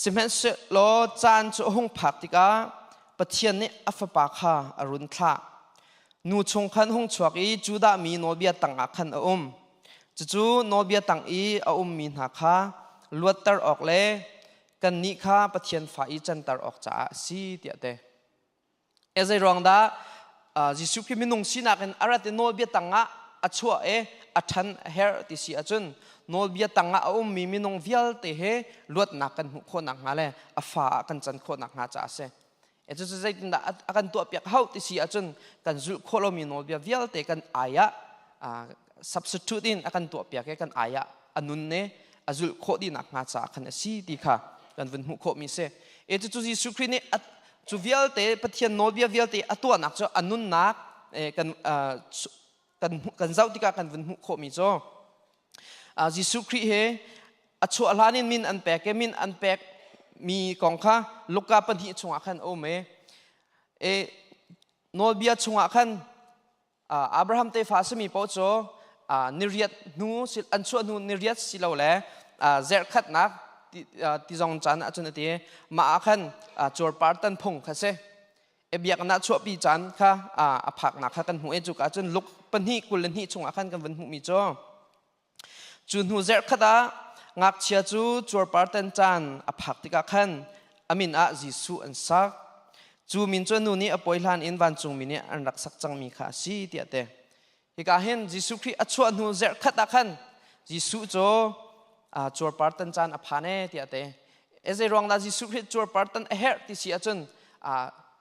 sihmanhsehlaw caan cu a hung phak tikah Pathian nih a fapa kha a run thlah. Nu chung khan hung chuak i Judah mi nawlbia tangah khan a um. Cucu nawlbia tang i a ummi hna kha luatter awk le kannih kha Pathian fa i canter awk caah a si tiah te. E zei ruang dah Jesuh Khrih minung sinak in a rat i nawlbia tangah a chuah i a ṭhan a herh ti si ahcun nawlbia tangah a ummi minung vialte he luatnak kan hmuh khawh nakhnga le a fa ah kan can khawh nakhnga caah a si. E cucu zeitindah a kan tuahpiak hau ti si ahcun kan zulh khawh lomi nawlbia vialte kan ai ah substitute in a kan tuahpiak i kan ai ah a nun ne a zulh khawh dih nakhnga caah khan a si ti kha kan vun hmuh khawhmi si. E cucu Jesuh Khrih nih cu vialte Pathian nawlbia vialte a tuahnak cu a nunnak kan kan kan zoh tikah kan vun hmuh khawhmi cu Jesuh Khrih he a chuah hlan in min an pek i min an pek mi kong kha Luka pahnih chungah khan a um i e nawlbia chungah khan Abraham tefa a simi paoh cu niriat hnu an chuah hnu niriat silole zerhkhatnak ti zong caan ahcun a ti mah ah khan cuarpar tan phung kha si e biakinn ah chuahpi caan kha a phaknak kha kan hmuh i cuka cun luk pahnih 22 chungah khan kan vun hmuhmi cu Cu hnu zarhkhat ah ngakchia cu cuarpartan caan a phak tikah khan a min ah Jesuh an sak. Cu min cu a nu nih a pawi hlan in vancungmi nih an rak sak cangmi kha a si tiah a ti. Hika hin Jesuh Khrih a chuah hnu zarhkhat ah khan Jesuh cu cuarpartan caan a phan ee tiah a ti. E zei ruang dah Jesuh Khrih cuarpartan a herh ti si ahcun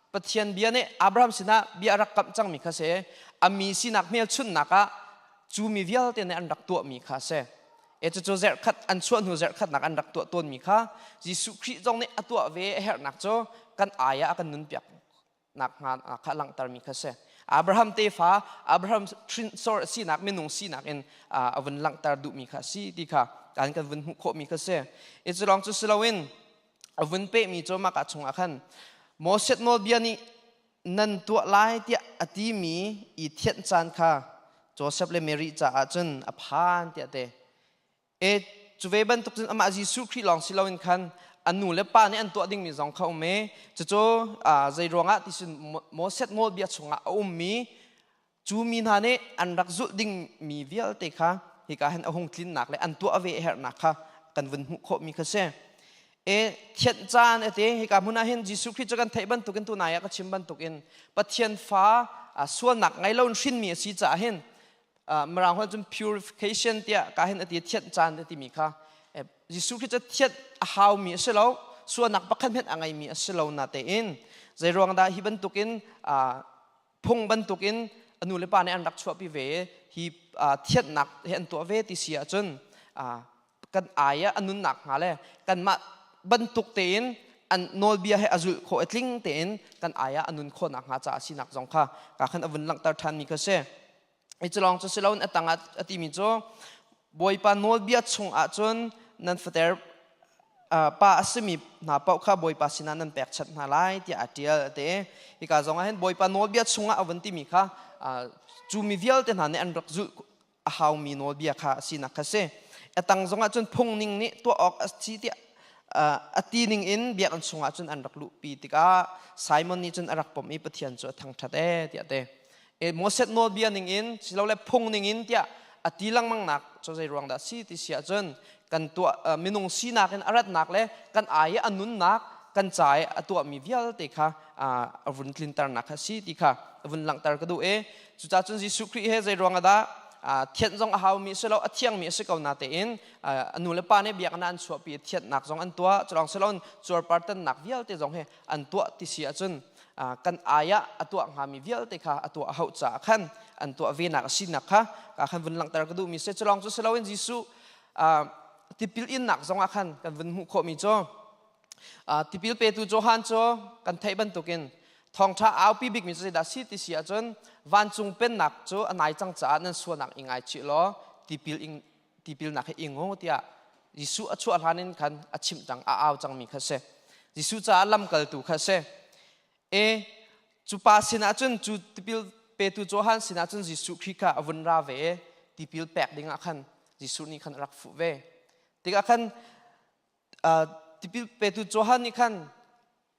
Pathian bia nih Abraham sinah bia a rak kamh cangmi kha si. A mi sinak hmelchunhnak ah cu mi vialte nih an rak tuahmi kha a si. E cucu zerhkhat an chuah hnu zerhkhatnak an rak tuah tawnmi kha Jesuh Khrih zong nih a tuah ve a herhnak cu kan ai ah a kan nunpiak nak hnga kha langhtermi kha si. Abraham tefa Abraham hrinsor sinak minung sinak in a vun langhter duhmi kha si ti kha kan kan vun hmuh khawhmi kha si. I cu lawng cu si loin a vun pehmi cu maka chungah khan Moses nawlbia nih nan tuah lai tiah a timi i thianh caan kha Joseph le Mary caah cun a phan tiah te. E cu ve bantuk cun amah Jesuh Khrih lawng si loin khan a nu le pa nih an tuah dingmi zong kha um i cucu zei ruangah ti cun Moses nawlbia chungah a ummi cu mi hna nih an rak zulh dingmi vialte kha hika hin a hung tlinnak le an tuah ve a herhnak kha kan vun hmuh khawhmi kha si. E thianh caan ate hika hmun ah hin Jesuh Khrih cu kan theih bantukin tunai ah ka chim bantukin Pathian fa sualnak ngei lo in hrinmi a si caah hin Mirang holh cun purification tiah ka hin ati thianh caan te timi kha Jesuh Khrih cu thianh a haumi a si lo sualnak pakhat hmanh a ngeimi a si lo na tein zei ruang dah hi bantukin phung bantukin a nu le pa nih an rak chuahpi ve hi thianhnak hi an tuah ve ti si ahcun kan ai ah a nunnak hnga le kanmah bantuk tein an nawlbia he a zulh khawh i tling tein kan ai ah a nun khawhnak hnga caah sinak zong kha ka khan a vun langhter ṭhanmi kha si. I cu lawng cu si loin a tangah a timi cu Bawipa nawlbia chung ahcun nan fater pa a simi hna paoh kha Bawipa sinah nan pekchanh hna lai tiah a ṭial a ti. Hika zong ah hin Bawipa nawlbia chungah a vun timi kha cu mi vialte hna nih an rak zulh a haumi nawlbia kha a sinak kha si. A tang zongah cun phung ning nih tuah awk a si tiah a ti ning in biakinn chungah cun an rak luhpi tikah Simon nih cun a rak pom i Pathian cu a thangṭhat ee tiah a ti. Moses nawlbia ning in silole phung ning in tiah a ti lengmang nak cu zei ruang dah si ti si ahcun kan tuah minung sinak in a ratnak le kan ai i a nunnak kan ca i a tuahmi vialte kha a vun tlinternak kha si ti kha a vun langhter ka duh i cucaah cun Jesuh Khrih he zei ruang dah thianh zong a haumi si lo a thiangmi a si ko na tein a nu le pa nih biakinn ah an chuahpi i thianhnak zong an tuah culawng siloin cuarpartannak vialte zong hi an tuah ti si ahcun kan ai ah a tuah hngami vialte kha a tuah a hauh caah khan an tuah venak a sinak kha ka khan vun langhter ka duhmi si culawng cu siloin Jesuh tipil innak zongah khan kan vun hmuh khawhmi cu tipil petu Johan cu kan theih bantukin thawngṭha aupi bikmi cu zeidah si ti si ahcun vancung pennak cu a nai cang caah nan sualnak i ngaichih law tipil ing tipilnak hi ing u tiah Jesuh a chuah hlan in khan a chimh cang a au cangmi kha si Jesuh caah lamkaltu kha si e cu pa sinah cun cu tipil petu Johan sinah cun Jesuh Khrih kha a vun ra ve tipil pek dingah khan Jesuh nih khan a rak fuh ve tikah khan tipil petu Johan nih khan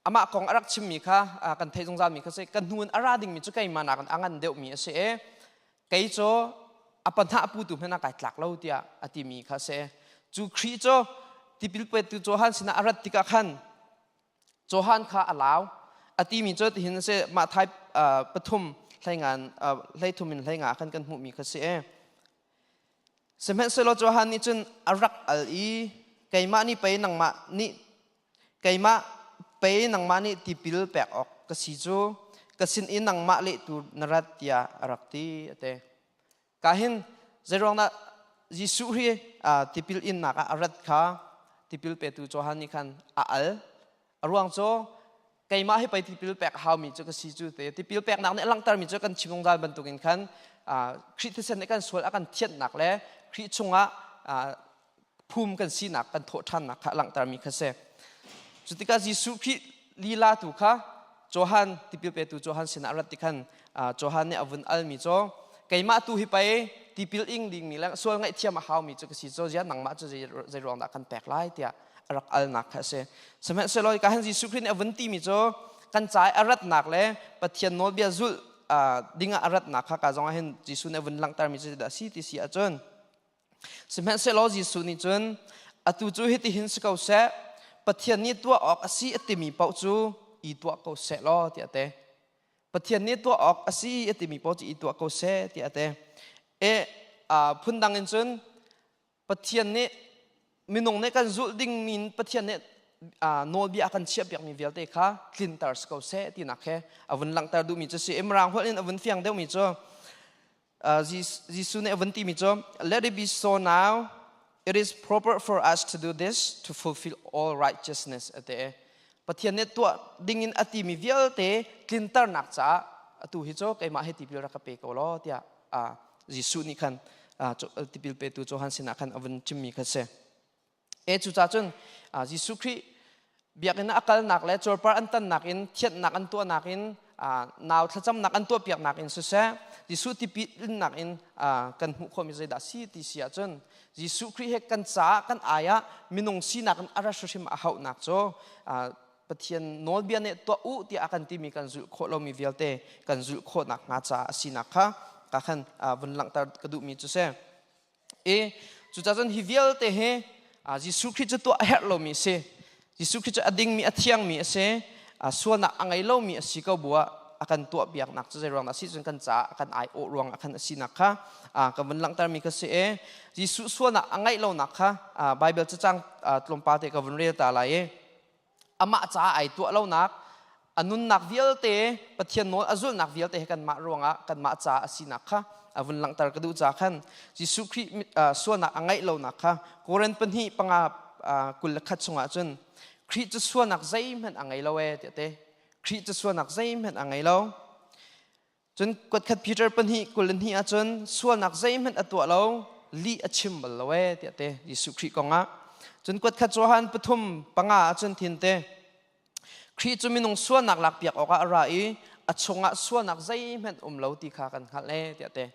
amah kong a rak chimmi kha kan theih zungzalmi kha si kan hnu in a ra dingmi cu keimah nakin a ngan deuhmi a si i kei cu a panhah putu hmanh ah kai tlak lo tiah a timi kha si cu Khrih cu tipil petu Johan sinah a rat tikah khan Johan kha a lau a timi cu tihin a si Matthai pathum hleingan hleithum in hleinga khan kan hmuhmi kha si Sihmanhsehlaw Johan nih cun a rak al i keimah nih pei nangmah nih keimah pei nangmah nih tipil pek awk ka si cu ka sin i nangmah lehtu na rat tiah a rak ti a ti. Ka hin zeiruangdah Jesuh hi tipil innak ah a rat kha tipil petu Johan nih khan a al. A ruang cu keimah hi pei tipil pek a haumi cu ka si cu te tipil peknak nih a langhtermi cu kan chim zungzal bantukin khan Khrih thisen nih kan sual a kan thianhnak le Khrih chungah phum kan sinak kan thawh ṭhannak kha a langhtermi kha si. Cu tikah Jesuh Khrih lila tu kha Johan tipil petu Johan sinah a rat ti khan Johan nih a vun almi cu keimah tu hi pei tipil ing dingmi le sual ngaihthiam a haumi cu ka si cu ziah nangmah cu zei ruang dah kan pek lai tiah a rak alnak kha a si. Sihmanhsehlaw ka han Jesuh Khrih nih a vun timi cu kan ca i a ratnak le Pathian nawlbia zulh dingah a ratnak kha ka zongah hin Jesuh nih a vun langhtermi cu dah si ti si ahcun sihmanhsehlaw Jesuh nih cun atu cu hitihin si ko seh Pathian nih tuah awk a si a timi paoh cu i tuah ko seh law tiah a ti. Pathian nih tuah awk a si a timi paoh cu i tuah ko seh tiah a ti. E phundang in cun Pathian nih minung nih kan zulh dingmi in Pathian nih nawlbia a kan chiahpiakmi vialte kha tlinter si ko seh tinak he a vun langhter duhmi cu si. Mirang holh in a vun fiang deuhmi cu Jesuh nih a vun timi cu let it be so now. It is proper for us to do this to fulfill all righteousness ate. Pathian nih tuah dingin a timi vialte tlinternak caah atu hi cu keimah hi tipil rak ka pe ko law tiah Jesuh nih khan tipil petu Johan sinah khan a vun chimmi kha si. E cucaah cun Jesuh Khrih biakinn a kalnak le cuarpar an tannak in thianhnak an tuahnak in nau thlacamnak an tuahpiaknak in siseh Jesuh tipilinnak in kan hmuh khawhmi zeidah si ti si ahcun Jesuh Khrih he kan caah kan ai ah minung sinak in a ra hrimhrim a hauhnak cu Pathian nawlbia nih tuah u tiah a kan timi kan zulh khawh lomi vialte kan zulh khawhnak hnga caah a sinak kha ka khan vun langhter ka duhmi cu si. I cucaah cun hi vialte hi Jesuh Khrih cu tuah a herh lomi a si. Jesuh Khrih cu a dingmi a thiangmi a si. Sualnak a ngei lomi a si ko bu ah a kan tuahpiaknak cu zei ruang dah si cun kan caah a kan aiawh ruang ah khan a sinak kha ka vun langhtermi ka si i Jesuh sualnak a ngeih lonak kha Baibal cacang tlawmpal te ka vun rel ta lai i amah caah ai tuah lonak a nunnak vialte Pathian nawl a zulhnak vialte he kanmah ruangah kanmah ca a sinak kha a vun langhter ka duh ca khan Jesuh Khrih sualnak a ngeih lonak kha Korin pahnih panga 21 chungah cun Khrih cu sualnak zeihmanh a ngei lo ee tiah te Khrih cu sualnak zeihmanh a ngei lo Cun kuatkhat Peter pahnih 22 ahcun sualnak zeihmanh a tuah lo, lih a chim bal lo ee tiah te Jesuh Khrih kongah. Cun kuatkhat Johan pathum panga ahcun thin te Khrih cu minung sualnak lakpiak awkah a ra i a chungah sualnak zeihmanh um lo ti kha kan hngalh ee tiah te.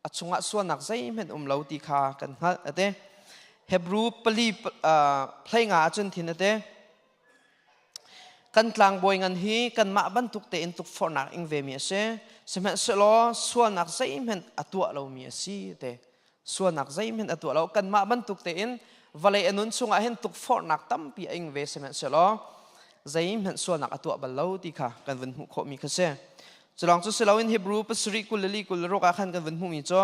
A chungah sualnak zeihmanh um lo ti kha kan hngalh a te. Hebrew pali hlei nga ahcun thin a te. Kan tlangbawi ngan hi kanmah bantuk tein tukforhnak ing vemi a si. Sihmanhsehlaw sualnak zeihmanh a tuah lomi a si te. Sualnak zeihmanh a tuah lo. Kanmah bantuk tein vawlei a nun chungah hin tukforhnak tampi a ing ve sihmanhsehlaw zeihmanh sualnak a tuah bal lo ti kha kan vun hmuh khawhmi kha si. Culawng cu si loin Hebrew pasarih 24 26 ah khan kan vun hmuhmi cu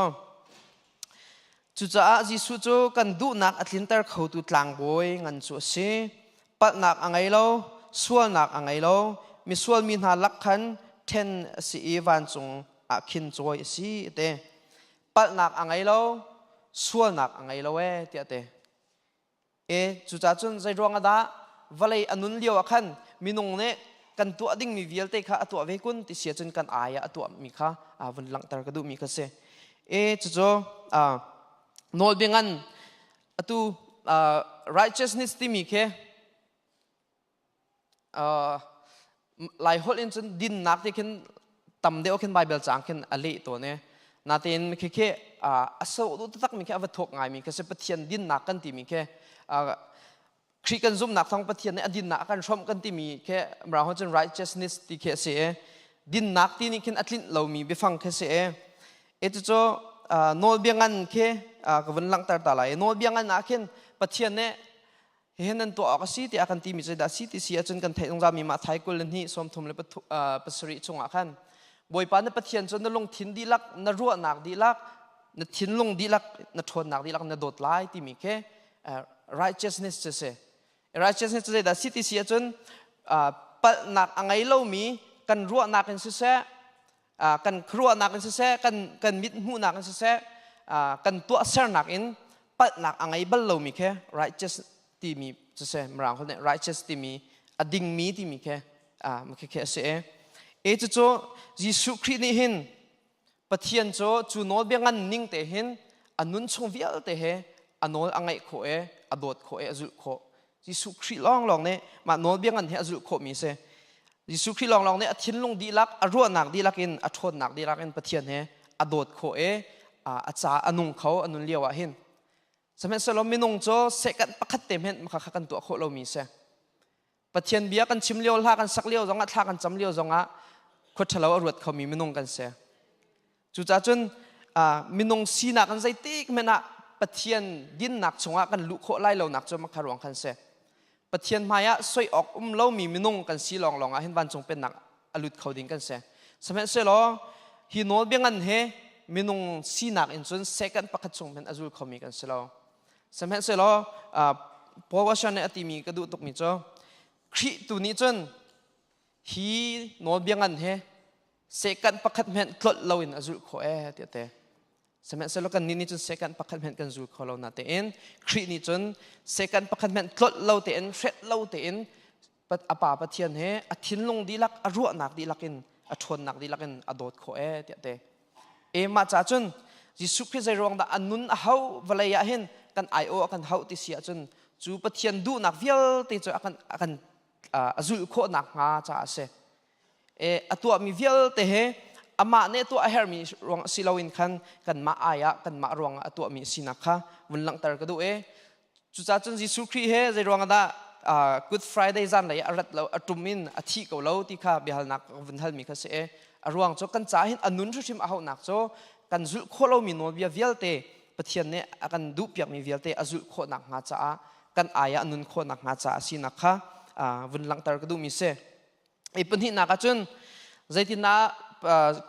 Cucaah Jesuh cu kan duhnak a tlinter khotu tlangbawi ngan cu a si. Palhnak a ngei lo, sualnak a ngei lo, misual mi hna lak khan ṭhen a si i vancung ah khin cawi a si te. Palhnak a ngei lo, sualnak a ngei lo ee tiah te. E cucaah cun zei ruang ah dah vawlei a nun lio ah khan minung nih kan tuah dingmi vialte kha a tuah ve kun ti si ahcun kan ai ah a tuahmi kha vun langhter ka duhmi kha si. E cucu nawlbia ngan atu righteousness timi khi Lai holh in cun dinnak ti khin tam deuh khin Bible caang khin a leh tawn i natein khi khi a so duh taktak mi khi a va thuk ngai mi khi si Pathian dinnak kan timi khi Khrih kan zumhnak thawng Pathian nih a dinnak a kan hrawmh kan timi khi Mirang holh cun righteousness ti khi a si i dinnak ti nih khin a tlinh lomi biafang khi si i e cucu nawlbia ngan khi ka vun langhter ta lai nawlbia ngan ah khin Pathian nih Hihin nan tuah awk a si tiah kan timi cu dah si ti si ahcun kan theih zungzalmi Matthai 22 37 chungah khan Bawipa na Pathian cu na lungthin dihlak, na ruahnak dihlak, na thinlung dihlak, na ṭhawnnak dihlak na dawt lai timi khi righteousness cu si. Righteousness cu zeidah si ti si ahcun palhnak a ngei lomi kan ruahnak in siseh, kan khuaruahnak in siseh kan kan mit hmuhnak in siseh kan tuahsernak in palhnak a ngei bal lomi khi righteous timi siseh mirang holh nih righteous timi a dingmi timi khi khi khi a si e cucu Jesuh Khrih nih hin Pathian cu cu nawlbia ngan ning te hin a nun chung vialte he a nawl a ngaih khawh e a dawt khawh e a zulh khawh Jesuh Khrih lawnglawng nih mah nawlbia ngan hi a zulh khawhmi a si. Jesuh Khrih lawnglawng nih a thinlung dihlak, a ruahnak dihlak in, a ṭhawnnak dihlak in Pathian he a dawt khawh i a ca a nung kho a nun lio ah hin. Sihmanhsehlaw minung cu second pakhat te hmanh kha kan tuah khawh lomi a si. Pathian bia kan chim lio, hla kan sak lio zongah, thla kan cam lio zongah khua ṭhalo a ruat khomi minung kan si. Cucaah cun minung sinak in zeitik hmanh ah Pathian dinnak chungah kan luh khawh lai lonak cu makha ruang khan si. Pathian hmaiah soi awk um lomi minung kan si lawnglawng ah hin vancung pennak a lut kho ding kan si. Sihmanhsehlaw hi nawlbia ngan he minung sinak in cun second pakhat chung hmanh a zul khomi kan si lo. Sihmanhsehlaw Paul Washer nih a timi ka duh tukmi cu Khrih tu nih cun hi nawlbia ngan he second pakhat hmanh tlolh loin a zulh khawh ee tiah te. Sihmanhsehlaw kan nih nih cun second pakhat hmanh kan zul kho lo na tein Khrih nih cun second pakhat hmanh tlolh lo tein hret lo tein a pa Pathian he a thinlung dihlak a ruahnak dihlak in a ṭhawnnak dihlak in a dawt khawh ee tiah te. E mah ca cun Jesuh Khrih zei ruang dah a nun a hau vawlei ah hin kan ai-aw a kan hauh ti si ahcun cu Pathian duhnak vialte cu a kan a kan a zulh khawh nakhnga caah a si. E a tuahmi vialte he amah nih tuah a herhmi ruang si loin khan kanmah ai ah kanmah ruangah a tuahmi sinak kha vun langhter ka duh e. Cucaah cun Jesuh Khrih he zei ruangah dah Good Friday zanlei a rat lo a ṭum in a thih ko lo ti kha biahalnak vun halmi kha si i a ruang cu kan ca hin a nun hrimhrim a hauhnak cu kan zulh khawh lomi nawlbia vialte Pathian nih a kan duhpiakmi vialte a zulh khawh nakhnga caah kan ai ah a nun khawh nakhnga caah a sinak kha vun langhter ka duhmi si. I pahnihnak ah cun zeitindah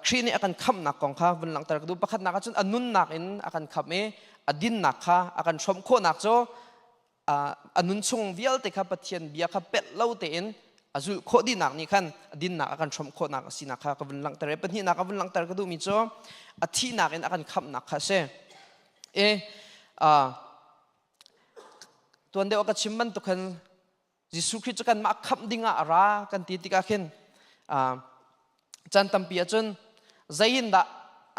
Khrih nih a kan khamhnak kong kha vun langhter ka duh. Pakhatnak ah cun a nunnak in a kan khamh i a dinnak kha a kan hrawmh khawhnak cu a nun chung vialte kha Pathian bia kha pelh lo tein a zulh khawh dihnak nih khan a dinnak a kan hrawmh khawhnak a sinak kha ka vun langhter i pahnihnak a vun langhter ka duhmi cu a thihnak in a kan khamhnak kha a si. E tuan deuh a ka chim bantuk khan Jesuh Khrih cu kanmah khamh dingah a ra kan ti tikah khin caan tampi ahcun zei in dah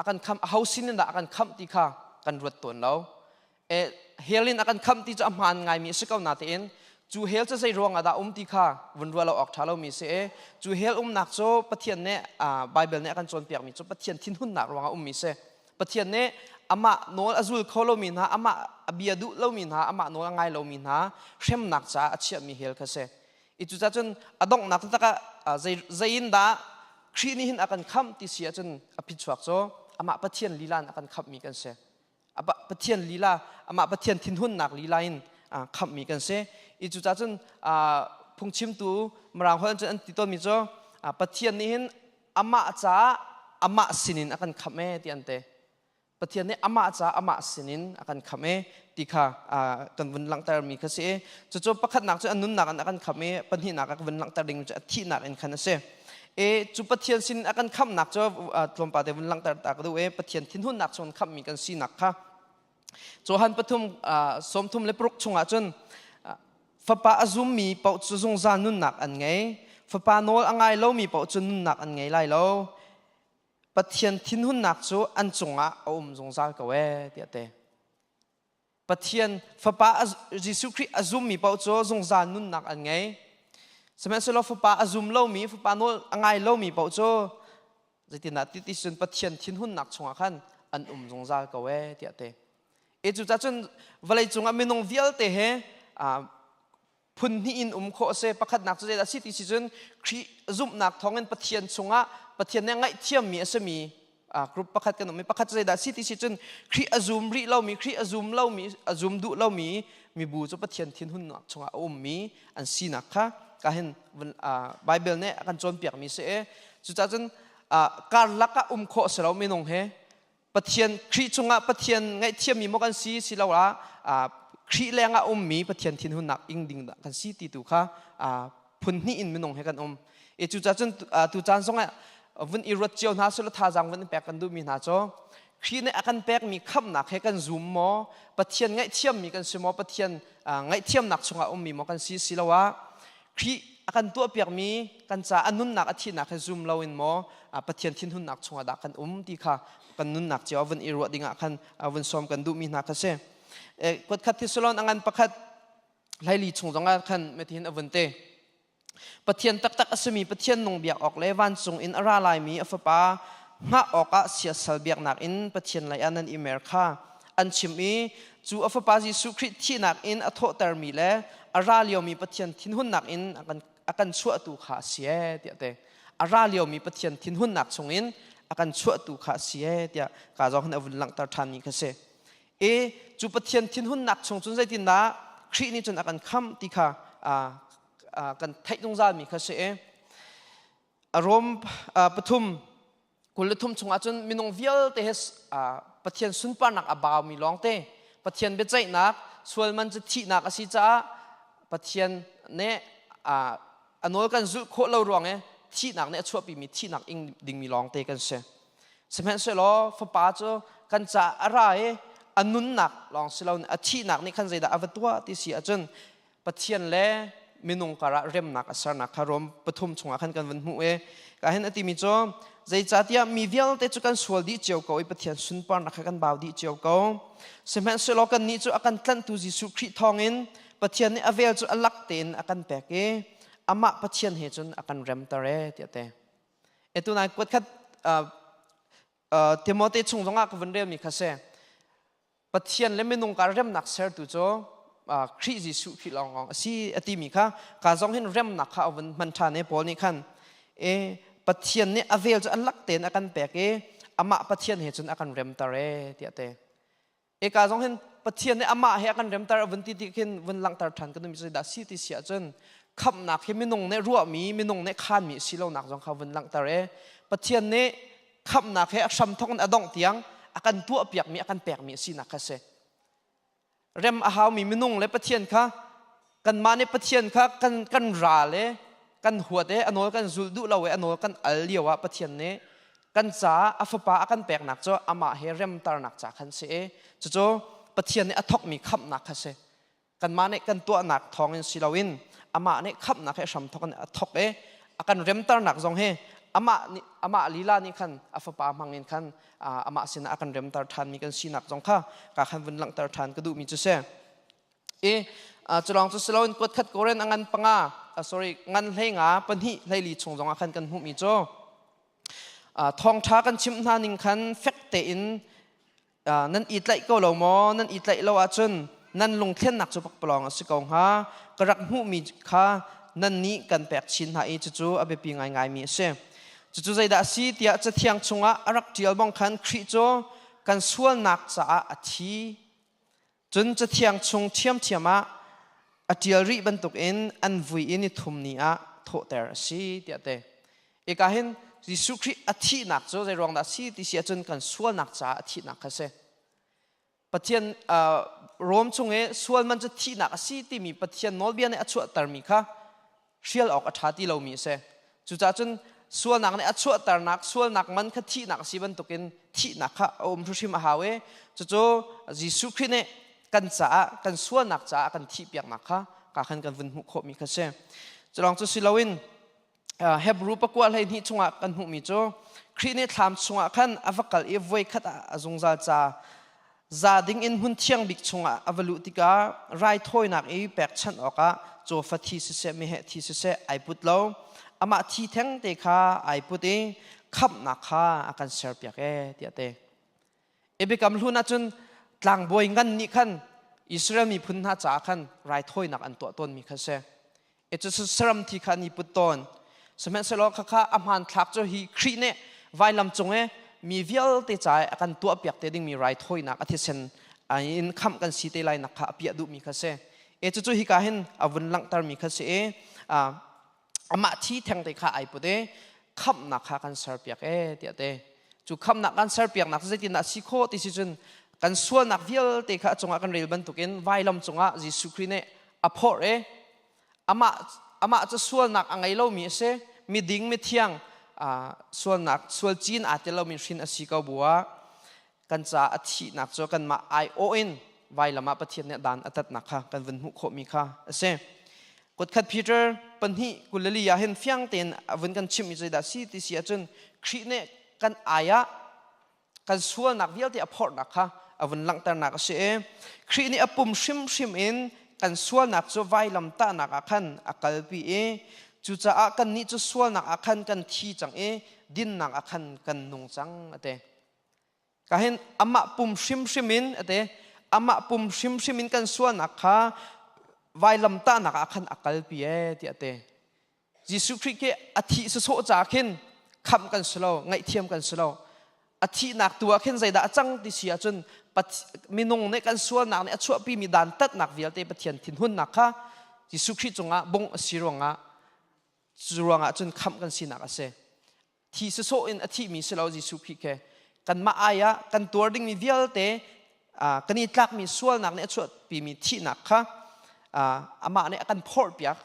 a kan khamh aho sin in dah a kan khamh ti kha kan ruat tawn lo. E, hell in a kan khamh ti cu a hmaan ngaimi a si ko natein cu hell cu zei ruang ah dah um ti kha vun ruah lo awk ṭha lomi si i cu hell umnak cu Pathian nih Bible nih a kan cawnpiakmi cu Pathian thinhunnak ruangah ummi si. Pathian nih amah nawl a zul kho lomi hna, amah a bia duh lomi hna, amah nawl a ngai lomi hna hremnak caah a chiahmi hell kha si. I cucaah cun a donghnak taktak ah zei, zei in dah Khrih nih hin a kan khamh ti si ahcun a phichuak cu amah Pathian lila in a kan khamhmi kan si. Pathian lila, amah Pathian thinhunnak lila in khamhmi kan si. I cucaah cun phungchimtu Mirang holh cun an ti tawnmi cu Pathian nih hin amah caah amah sinin a kan khamh e ti an ti. Pathian nih amah caah amah sinin a kan khamh e ti kha kan vun langhtermi kha si i cucu pakhatnak cu a nunnak in a kan khamh i pahnihnak a kan vun langhter ding cu a thihnak in khan a si. E cu Pathian sin a kan khamhnak cu tlawmpal te vun langhter ta ka duh i Pathian thinhunnak chung khamhmi kan sinak kha Johan pathum 36 chungah cun fapa a zummi paoh cu zungzal nunnak an ngei fapa nawl a ngai lomi paoh cu nunnak an ngei lai lo Pathian thinhunnak cu an cungah a um zungzal ko ee tiah te Pathian fapa Jesuh Khrih a zummi paoh cu zungzal nunnak an ngei sihmanhsehlaw fapa a zum lomi fapa nawl a ngai lomi paoh cu zeitindah ti ti cun Pathian thinhunnak chungah khan an um zungzal ko ee tiah te e cu cun vawlei cungah minung vialte he phun hnih in um khawh a si pakhatnak cu zeidah si ti si cun Khrih zumhnak thawngin Pathian chungah Pathian nih ngaihthiammi a simi group pakhat kan um i pakhat cu zeidah si ti si cun Khrih a zum rih lomi Khrih a zum lomi a zum duh lomi mibu cu Pathian thinhunnak chungah a ummi an sinak kha ka hin Bible nih a kan cawnpiakmi si i cucaah cun karlak ah um khawh si lo minung he Pathian Khrih chungah Pathian ngaihthiammi maw kan si siloah Khrih lengah ummi Pathian thinhunnak ing ding dah kan si ti tu kha phun hnih in minung he kan um i cucaah cun tu caan zongah vun i ruat cio hna sila thazaang vun pek kan duhmi hna cu Khrih nih a kan pekmi khamhnak he kan zum maw Pathian ngaihthiammi kan si maw Pathian ngaihthiamnak chungah ummi maw kan si siloah Khrih a kan tuahpiakmi kan ca a nunnak a thihnak he zum loin maw Pathian thinhunnak chungah dah kan um ti kha kan nunnak cio vun i ruah dingah khan vun sawm kan duhmi hna kha si. Kuatkhat Thisalon a ngan pakhat hlaili chung zongah khan metihin a vun te. Pathian taktak a simi Pathian nung biak awk le vancung in a ra laimi a fapa hngah awkah siasal biaknak in Pathian lei ah nan i mer kha an chim i cu a fapa Jesuh Khrih thihnak in a thawhtermi le a ra liomi Pathian thinhunnak in a kan chuahtu kha a si ee tiah te a ra liomi Pathian thinhunnak chungin a kan chuahtu kha a si ee tiah ka zong hin a vun langhter ṭhanmi kha si. E cu Pathian thinhunnak chung cun zeitindah Khrih nih cun a kan khamh ti kha kan theih zungzalmi kha si i Rom pathum 23 chungah cun minung vialte he Pathian sunparnak a baumi lawngte Pathian biaceihnak sualman cu thihnak a si caah Pathian nih a nawl kan zulh khawh lo ruang i thihnak nih a chuahpimi thihnak ing dingmi lawngte kan si. Sihmanhsehlaw fapa cu kan caah a ra i a nunnak lawng si loin a thihnak nih khan zeidah a va tuah ti si ahcun Pathian le minung karah remnak a sernak kha Rom pathum chungah khan kan vun hmuh i ka hin a timi cu zeicahtiah mi vialte cu kan sual dih cio ko i Pathian sunparnak kha kan bau dih cio ko. Sihmanhsehlaw kannih cu a kan tlanhtu Jesuh Khrih thawngin Pathian nih a vel cu a lak tein a kan pek i amah Pathian he cun a kan remter e tiah te. E tunai kuat khat Timote chung zongah ka vun relmi kha si. Pathian le minung kar remnak sertu cu Khrih Jesuh Khrih lawnglawng a si a timi kha ka zong hin remnak kha a vun hman ṭhan i Paul nih khan e Pathian nih a vel cu a lak tein a kan pek i amah Pathian he cun a kan remter e tiah te. Eka zong hin Pathian nih amah he a kan remter a vun ti ti khin vun langhter ṭhan kan duhmi cu dah si ti si ahcun khamhnak hi minung nih ruahmi minung nih khanmi si lonak zong kha vun langhter i Pathian nih khamhnak he a hram thawk in a dongh tiang a kan tuahpiakmi a kan pekmi a sinak kha si. Rem a haumi minung le Pathian kha kanmah nih Pathian kha kan kan ral i kan huat i a nawl kan zulh duh lo i a nawl kan al lio ah Pathian nih kan caah a fapa a kan peknak cu amah he remternak ca khan si i cucu Pathian nih a thawkmi khamhnak kha si. Kanmah nih kan tuahnak thawngin si loin amah nih khamhnak he hram thawk in a thawk i a kan remternak zong hi amah nih amah lila nih khan a fapa hmangin khan amah sinah a kan remter ṭhanmi kan sinak zong kha ka khan vun langhter ṭhan ka duhmi cu si. I culawng cu siloin kuat khat koren a ngan panga sorry ngan hlei nga pahnih hleili chung zongah khan kan hmuhmi cu thawngṭha kan chimh hna ning khan fek tein nan i tlaih ko lo maw? Nan i tlaih lo ahcun nan lungthlennak cu pakpalawng a si ko hnga. Ka rak hmuhmi kha nan nih kan pek chin hna i cucu a biapi ngaingaimi a si. Cucu zeidah a si tiah Cathiang chungah a rak ṭial bang khan Khrih cu kan sualnak caah a thi. Cun Cathiang chung ṭhiamṭhiam ah a ṭial rih bantukin an vui i nithum ni ah thawhter a si tiah te. Ika hin Jesuh Khrih a thihnak cu zei ruang dah a si ti si ahcun kan sualnak caah a thihnak kha a si. Pathian Rom chung i sual man cu thihnak a si timi Pathian nawlbia nih a chuahtermi kha hrial awk a ṭha ti lomi a si. Cucaah cun sualnak nih a chuahternak sualnak man kha thihnak a si bantukin thihnak kha a um hrimhrim a hau i cucu Jesuh Khrih nih kan caah kan sualnak caah a kan thihpiaknak kha ka khan kan vun hmuh khawhmi kha si. Culawng cu si loin Hebrew pakua 12 chungah kan hmuhmi cu Khrih nih thlam chungah khan a va kal i voi khat ah a zungzal ca za ding in hmun thiang bik chungah a va luh tikah raithawinak i pekchanh awkah cawfa thi siseh meheh thi siseh ai put lo. Amah thi theng te kha ai put i khamhnak kha a kan serpiak e tiah te. I biakam hlun ahcun tlangbawi ngan nih khan Israel miphun hna caah khan raithawinak an tuah tawnmi kha si. E cu saram thi kha an i put tawn. Sihmanhsehlaw khakha a hmanthlak cu hi Khrih nih vailam cung i mi vialte ca i a kan tuahpiak te dingmi raithawinak a thisen in khamh kan si te lai nak kha a piah duhmi kha si. E cucu hika hin a vun langhtermi kha si i amah thi theng te kha ai put i khamhnak kha kan serpiak e tiah te. Cu khamhnak kan serpiaknak cu zeitindah si khawh ti si cun kan sualnak vialte kha a cungah kan rel bantukin vailam cungah Jesuh Khrih nih a phorh i amah amah cu sualnak a ngei lomi a si. Miding mithiang sualnak sual cin aa tel lomi hrin a si ko bu ah kan caah a thihnak cu kanmah aiawh in vailam ah Pathian nih dan a tatnak kha kan vun hmuh khawhmi kha a si. Kutkhat Peter pahnih kulali ah hin fiang tein a vun kan chimhmi zeidah si ti si ahcun Khrih nih kan ai ah kan sualnak vialte a phorhnak kha a vun langhternak a si i Khrih nih a pum hrimhrim in kan sualnak cu vailam tahnak ah khan a kalpi i cucaah kannih cu sualnak ah khan kan thi cang i dinnak ah khan kan nung cang a ti. Ka hin amah pum hrimhrim in a ti amah pum hrimhrim in kan sualnak kha vailam tahnak ah khan a kalpi e tiah a ti. Jesuh Khrih khi a thih sawsawh ca khin khamh kan si lo, ngaihthiam kan si lo. A thihnak tu ah khin zeidah a cang ti si ahcun minung nih kan sualnak nih a chuahpimi dantatnak vialte Pathian thinhunnak kha Jesuh Khrih cungah bungh a si ruangah cu ruangah cun khamh kan sinak a si. Thi sawsawh in a thihmi si lo Jesuh Khrih khi kanmah ai ah kan tuar dingmi vialte kan i tlakmi sualnak nih a chuahpimi thihnak kha amah nih a kan phorhpiak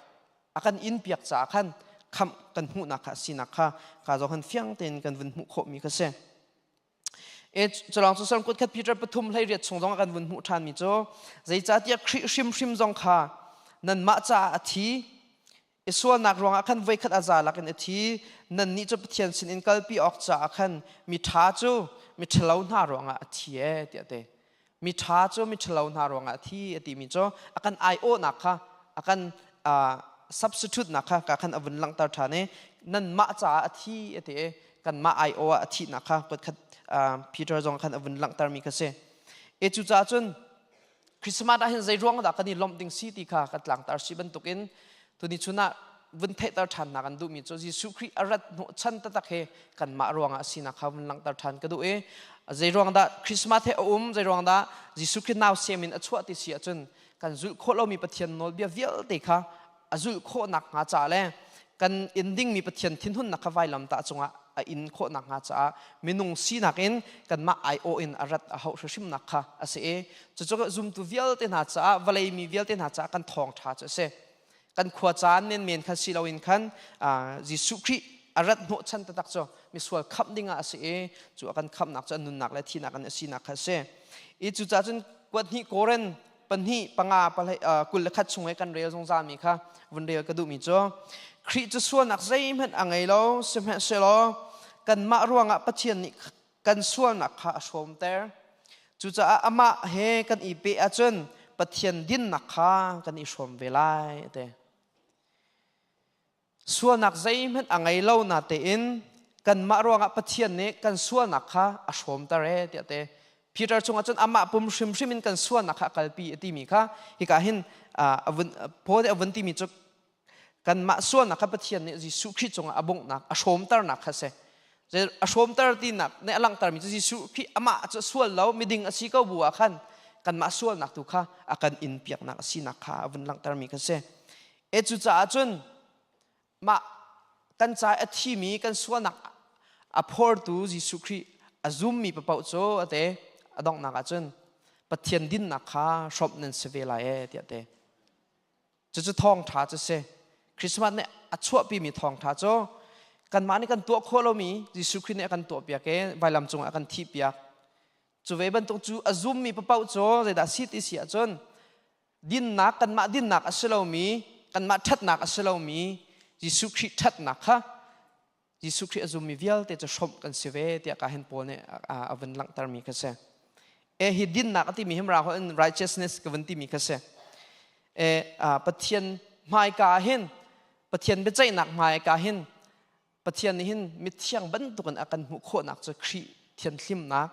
a kan inpiak caah khan khamh kan hmuhnak kha sinak kha ka zong han fiang tein kan vun hmuh khawhmi kha si. E culong cu sal kut khat Peter pathum hlei riat chung zong ah kan vun hmuh ṭhan mi cu zeicahtiah Khrih hrimhrim zong kha nanmah caah a thi i sualnak ruangah khan voikhat a za lakin a thi nannih cu Pathian sinin kalpi awk caah khan mi ṭha cu mi ṭhalo hna ruangah a thi e tiah te mi ṭha cu mi ṭhalo hna ruangah a thi a timi cu a kan aiawhnak kha a kan substitute nak kha ka khan a vun langhter ṭhan i nanmah caah a thi a ti i kanmah aiawh ah a thihnak kha kutkhat Peter zong khan a vun langhtermi kha si. E cucaah cun Christmas ah hin zei ruang dah kan i lawmh ding si ti kha kan tlangtar si bantukin tuni chun ah vun theihter ṭhan nak an duhmi cu Jesuh Khrih a rat hnawh chan taktak he kanmah ruangah a sinak kha vun langhter ṭhan ka duh i zei ruang dah Christmas he a um zei ruang dah Jesuh Khrih nau sem in a chuah ti si ahcun kan zulh khawh lomi Pathian nawlbia vialte kha a zulh khawh nakhnga ca le kan in dingmi Pathian thinhunnak kha vailamtah cungah a in khawh nakhnga caah minung sinak in kanmah aiawh in a rat a hauh hrimhrimnak kha a si i cucu zumtu vialte hna caah vawlei mi vialte hna caah kan thawngṭha cu a si. Kan khua caan menmen khan si loin khan Jesuh Khrih a rat hnawhchan taktak cu misual khamh dingah a si i cu a kan khamhnak cu a nunnak le thinak in a sinak kha a si. I cucaah cun kuat hnih Korin pahnih panga 21 chung i kan rel zungzalmi kha vun rel ka duhmi cu Khrih cu sualnak zeihmanh a ngei lo sihmanhsehlaw kanmah ruangah Pathian nih kan sualnak kha a hrawmter cucaah amah he kan i peh ahcun Pathian dinnak kha kan i hrawm ve lai a ti. Sualnak zeihmanh a ngei lo natein kanmah ruangah Pathian nih kan sualnak kha a hrawmter ee tiah te Peter chungah cun amah pum hrimhrim in kan sualnak kha a kalpi a timi kha hika hin a vun Paul nih a vun timi cu kanmah sualnak kha Pathian nih Jesuh Khrih cungah a bunghnak a hrawmternak kha si. A hrawmter tinak nih a langhtermi cu Jesuh Khrih amah cu sual lo miding a si ko bu ah khan kanmah sualnak tu kha a kan in piaknak a sinak kha a vun langhtermi kha si. E cucaah cun mah kan ca a thimi kan sualnak a phortu Jesuh Khrih a zummi paoh cu a te a donghnak ah cun Pathian dinnak kha hrawmh nan si ve lai e tiah te. Cucu thawngṭha cu si. Christmas nih a chuahpimi thawngṭha cu kanmah nih kan tuah khawh lomi Jesuh Khrih nih a kan tuahpiak i vailam cungah a kan thihpiak. Cu ve bantuk cu a zummi paoh cu zeidah si ti si ahcun dinnak kanmah dinnak a si lomi kanmah ṭhatnak a si lomi Jesuh Khrih ṭhatnak kha Jesuh Khrih a zummi vialte cu hrawmh kan si ve tiah ka hin Paul nih a vun langhtermi kha si. E hi dinnak a timi hi Mirang holh in righteousness ka vun timi kha si. E Pathian hmaika ah hin Pathian biaceihnak hmaika hin Pathian nih hin mithiang bantukin a kan hmuh khawhnak cu Khrih thianhlimnak,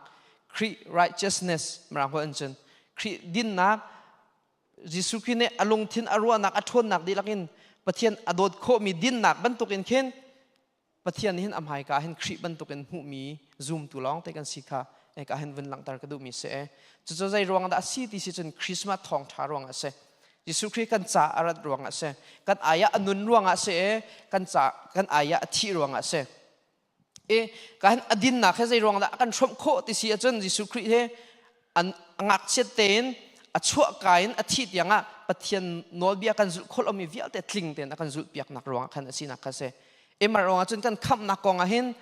Khrih righteousness Mirang holh in cun Khrih dinnak Jesuh Khrih nih a lungthin a ruahnak a ṭhawnnak dihlak in Pathian a dawt khawhmi dinnak bantukin khin Pathian nih hin a hmaika hin Khrih bantukin hmuhmi zumtu lawng te kan si kha ka hin vun langhter ka duhmi si e. Cucu zei ruang dah a si ti si cun Christmas thawngṭha ruang a si. Jesuh Khrih kan ca a rat ruang ah a si. Kan ai ah a nun ruang ah a si i kan ca kan ai ah a thih ruang ah a si. I ka hin a dinnak he zei ruang dah a kan hrawmh khawh ti si ahcun Jesuh Khrih he an a ngakchiat tein a chuahka in a thih tiangah Pathian nawlbia kan zulh khawh lomi vialte tling tein a kan zulhpiaknak ruangah khan a sinak kha a si. Emar ruangah cun kan khamhnak kong ah hin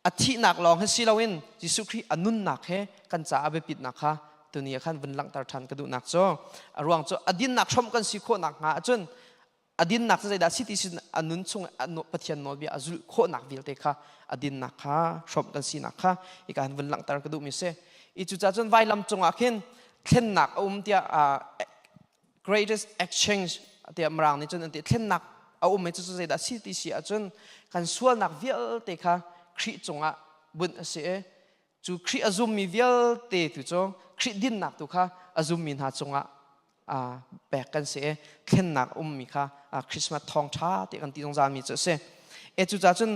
a thihnak lawng hi si loin Jesuh Khrih a nunnak he kan caah a biapitnak kha tuni ah khan vun langhter ṭhan ka duhnak cu a ruang cu a dinnak hrawmh kan si khawhnak hnga ahcun a dinnak cu zeidah si ti sin a nun chung Pathian nawlbia a zulh khawhnak vialte kha a dinnak kha hrawmh kan sinak kha hika hin vun langhter ka duhmi si i cucaah cun vailam cungah khin thlennak a um tiah greatest exchange tiah Mirang nih cun an ti thlennak a um i cucu zeidah si ti si ahcun kan sualnak vialte kha Khrih cungah bunh a si i cu Khrih a zummi vialte tu cu Khrih dinnak tu kha a zummi hna cungah pek kan si i thlennak a ummi kha Christmas thawngṭha ti kan ti zungzalmi cu a si. E cucaah cun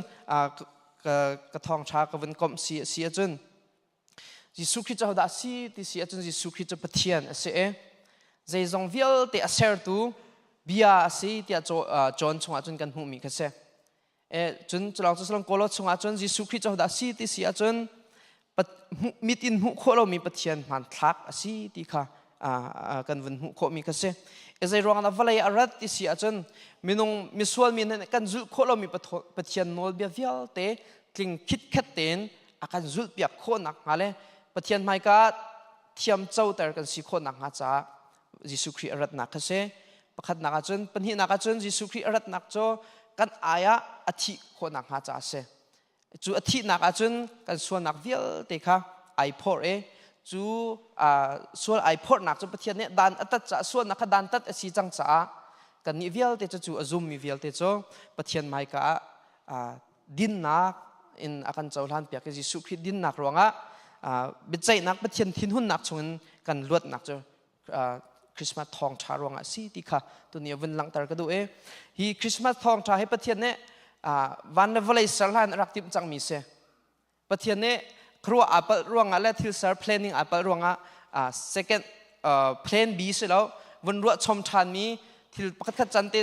ka thawngṭha ka vun komh si a si ahcun Jesuh Khrih cu ahodah a si ti si ahcun Jesuh Khrih cu Pathian a si i zeizong vialte a sertu bia a si tiah John chungah cun kan hmuhmi kha si. E, cun culawng cu salong Kolo chungah cun Jesuh Khrih cu ahodah a si ti si ahcun mit in hmuh khawh lomi Pathian hmanthlak a si ti kha kan vun hmuh khawhmi kha si. E zei ruangah vawlei a rat ti si ahcun minung misual mi nih kan zulh khawh lomi Pathian nawlbia vialte tling khitkhet tein a kan zulhpiak khawh nakhnga le Pathian hmaika thiam coter kan si khawh nakhnga caah Jesuh Khrih a ratnak kha si. Pakhatnak ahcun, pahnihnak ahcun Jesuh Khrih a ratnak cu kan ai ah a thih khawh nakhnga caah a si. Cu a thihnak ahcun kan sualnak vialte kha ai phorh i cu sual ai phorhnak cu Pathian nih dan a tat caah sualnak kha dan tat a si cang caah kannih vialte cu cu a zummi vialte cu Pathian hmaika ah dinnak in a kan cohlan piak i Jesuh Khrih dinnak ruangah biaceihnak Pathian thinhunnak chungin kan luatnak cu Christmas thawngṭha ruangah a si ti kha tuni a vun langhter ka duh i hi Christmas thawngṭha hi Pathian nih van le vawlei ser hlan a rak timh cangmi si. Pathian nih khuaruah aa palh ruangah le thil ser planning aa palh ruangah second plan B si lo vun ruah chom ṭhanmi thil pakhatkhat can te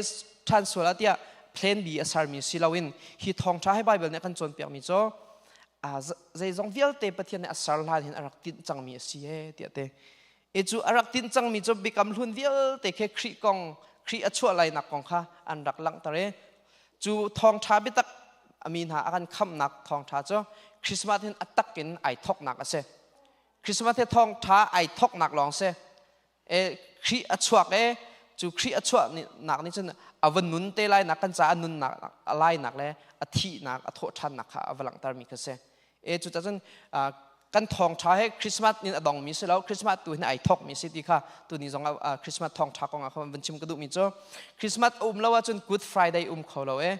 ṭhan sual ah tiah plan B a sermi si loin hi thawngṭha hi Bible nih a kan cawnpiakmi cu zeizong vialte Pathian nih a ser hlan hin a rak tinh cangmi a si ee tiah te i cu a rak tinh cangmi cu biakam hlun vialte khi Khrih kong Khrih a chuah lainak kong kha an rak langhter i cu thawngṭha biatak a mi hna a kan khamhnak thawngṭha cu Christmas hin a tak in ai thawknak a si Christmas hi thawngṭha ai thawknak lawng si e Khrih a chuak e cu Khrih a chuahnak nih cun a va nun te lainak kan caah a nunnak a lainak le a thihnak a thawhṭhannak kha a va langhtermi kha si E cu cun kan thawngṭha he Christmas in a dongmi si lo Christmas tu hin ai thawkmi si ti kha tuni zong ah Christmas thawngṭha kong ah khan van chim ka duhmi cu Christmas um lo ahcun Good Friday um kho lo e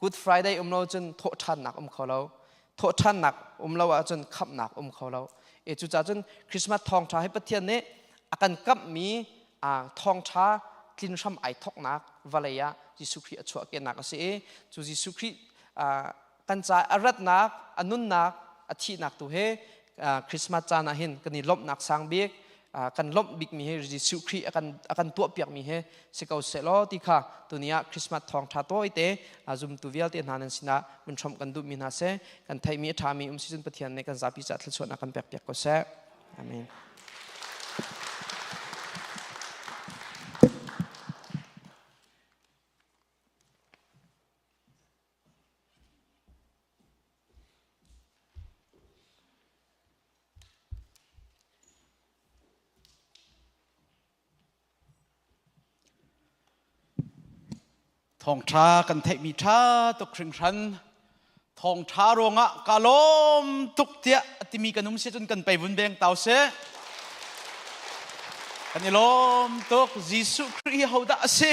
Good Friday um lo cun thawhṭhannak um kho lo thawhṭhannak um lo ahcun khamhnak um kho lo e cucaah cun Christmas thawngṭha hi Pathian nih a kan kamhmi thawngṭha tlin hram ai thawknak vawlei ah Jesuh Khrih a chuahkehnak a si i cu Jesuh Khrih kan ca a ratnak a nunnak a thihnak tu he Christmas caan ah hin kan i lawmhnak sang bik kan lawmh bikmi hi Jesuh Khrih a kan a kan tuahpiakmi hi si ko seh law ti kha tuni ah Christmas thawngṭha tawite zumtu vialte hna nan sinah vun hrawmh kan duhmi hna seh kan theihmi a ṭhami um si cun Pathian nih kan zapi caah thluachuahnak kan pekpiak ko seh. Amen.
Thawngṭha kan theihmi ṭha tuk hringhran. Thawngṭha ruangah ka lawm tuk tiah a timi kan um si cun kan pei vun beng tau seh. Kan i lawm tuk. Jesuh Khrih hi hodah a si?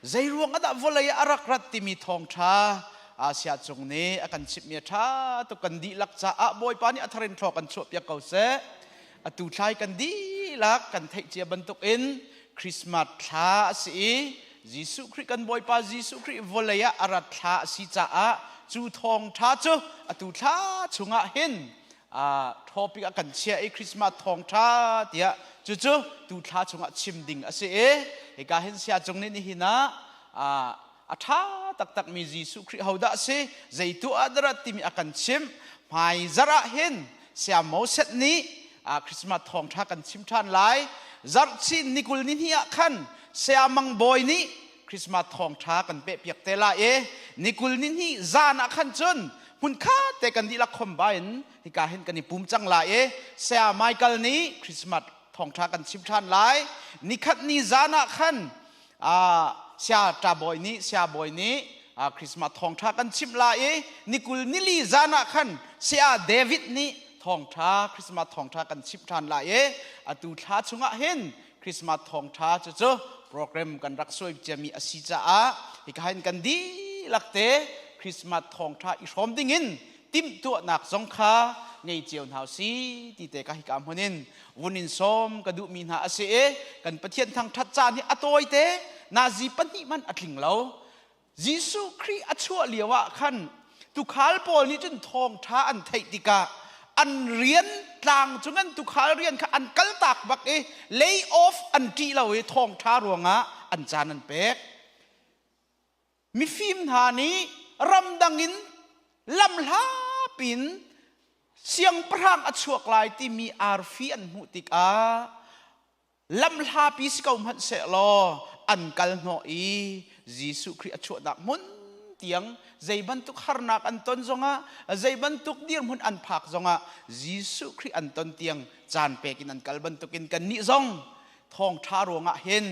Zei ruang ah dah vawlei ah a rak rat timi thawngṭha Asia cung nih a kan chimhmi a ṭha tuk kan dihlak caah Bawipa nih a thar in thlaw kan chuahpiak ko seh. Atu thlai kan dihlak kan theih cia bantukin Christmas thla a si i Jesuh Khrih kan Bawipa Jesuh Khrih vawlei ah a rat thla a si caah cu thawngṭha cu atu thla chungah hin topic a kan chiah i Christmas thawngṭha tiah cucu tu thla chungah chim ding a si i hika hin sia cung nih nihin ah a ṭha taktakmi Jesuh Khrih hodah a si zei tu ah dah timi a kan chimh hmai zarh ah hin sia Moses nih Christmas thawngṭha kan chim ṭhan lai zarhchin nikul ni hnih ah khan saya Mang Bawi nih Christmas thawngṭha kan pehpiak te lai i nikul ni hnih zan ah khan cun hmunkhat te kan dihlak khomba in hika hin kan i pum cang lai i saya Michael nih Christmas thawngṭha kan chim ṭhan lai nikhat ni zan ah khan saya ṭa bawi nih saya bawi nih Christmas thawngṭha kan chimh lai i nikul nili zan ah khan saya David nih thawngṭha Christmas thawngṭha kan chimh ṭhan lai i atu thla chungah hin Christmas thawngṭha cucu program kan rak suai ciami a si caah hika hin kan dihlak te Christmas thawngṭha i hrawm dingin timhtuahnak zong kha ngei cio hna si ti te ka hika hmun in vun in sawm ka duhmi hna a si i kan Pathian thangṭhat caan hi a tawite nazi pahnih man a tling lo Jesuh Khrih a chuah lio ah khan tukhal pawl nih cun thawngṭha an theih tikah an rian tlang cung an tukhal rian kha an kaltak bak i lay off an ṭih lo i thawngṭha ruangah an caan an pek. Mifim hna nih ramdang in lamhlapi in siangpahrang a chuak lai timi arfi an hmuh tikah lamhlapi si ko hmanh sehlaw an kal hnawh i Jesuh Khrih a chuahnak hmun tiang zei bantuk harnak an ton zongah zei bantuk dirhmun an phak zongah Jesuh Khrih an ton tiang caan pek in an kal bantukin kannih zong thawngṭha ruangah hin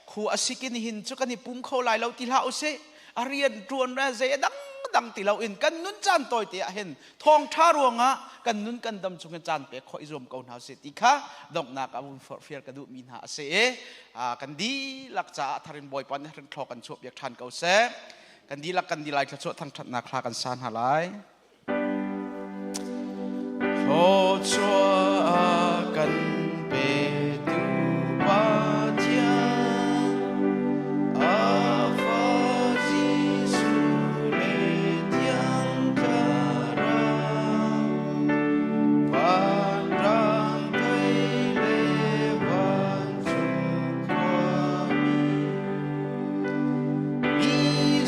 khu a sikin hin cu kan i pum kho lai lo ti hlah usih a rian ṭuan le zei a dang dang ti loin kan nun caan tawi te ah hin thawngṭha ruangah kan nun kan dam chung in caan pek khawh i zuam ko hna usih ti kha donghnak ah vun forhfial ka duhmi hna a si i kan dihlak caah tharin Bawipa nih hrin thlaw kan chuah piak ṭhan ko seh. Kan dihlak kan dilai thluachuah thangṭhatnak hla kan sa hna lai. Thluachuah kan petu Pathian, a fa Jesuh le Thiang Thlarau, vanrang thei le vancung khuami, mi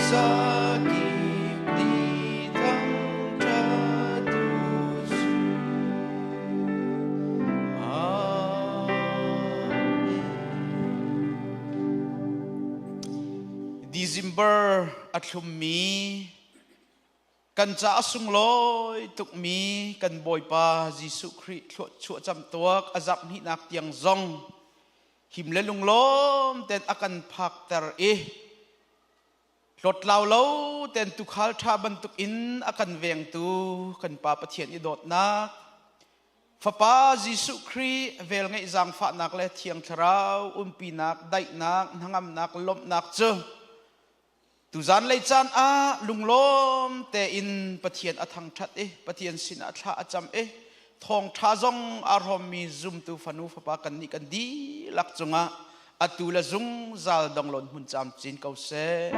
zakip nih thangṭhat u sih. Amen. December a thlummi kan ca a sunglawi tukmi kan Bawipa Jesuh Khrih thluachuah camtuak a zarh hnihnak tiang zong him le lunglawm ten a kan phakter i hlawtlau lo ten tukhal ṭha bantuk in a kan vengtu kan Pa Pathian i dawtnak Fapa Jesuh Khrih velngeih zaangfahnak le Thiang Thlarau umpinak, daihnak, hnangamnak, lawmhnak cu tuzan lei caan ah lunglawm tein Pathian a thangṭhat i Pathian sinah thla a cam i thawngṭha zong aa hrawmmi zumtu fanu fapa kannih kan dihlak cungah atu le zungzal donglawn hmun camcin ko seh.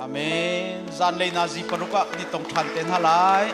Amen. Zanlei nazi paruk ah kan i tong ṭhan te hna lai.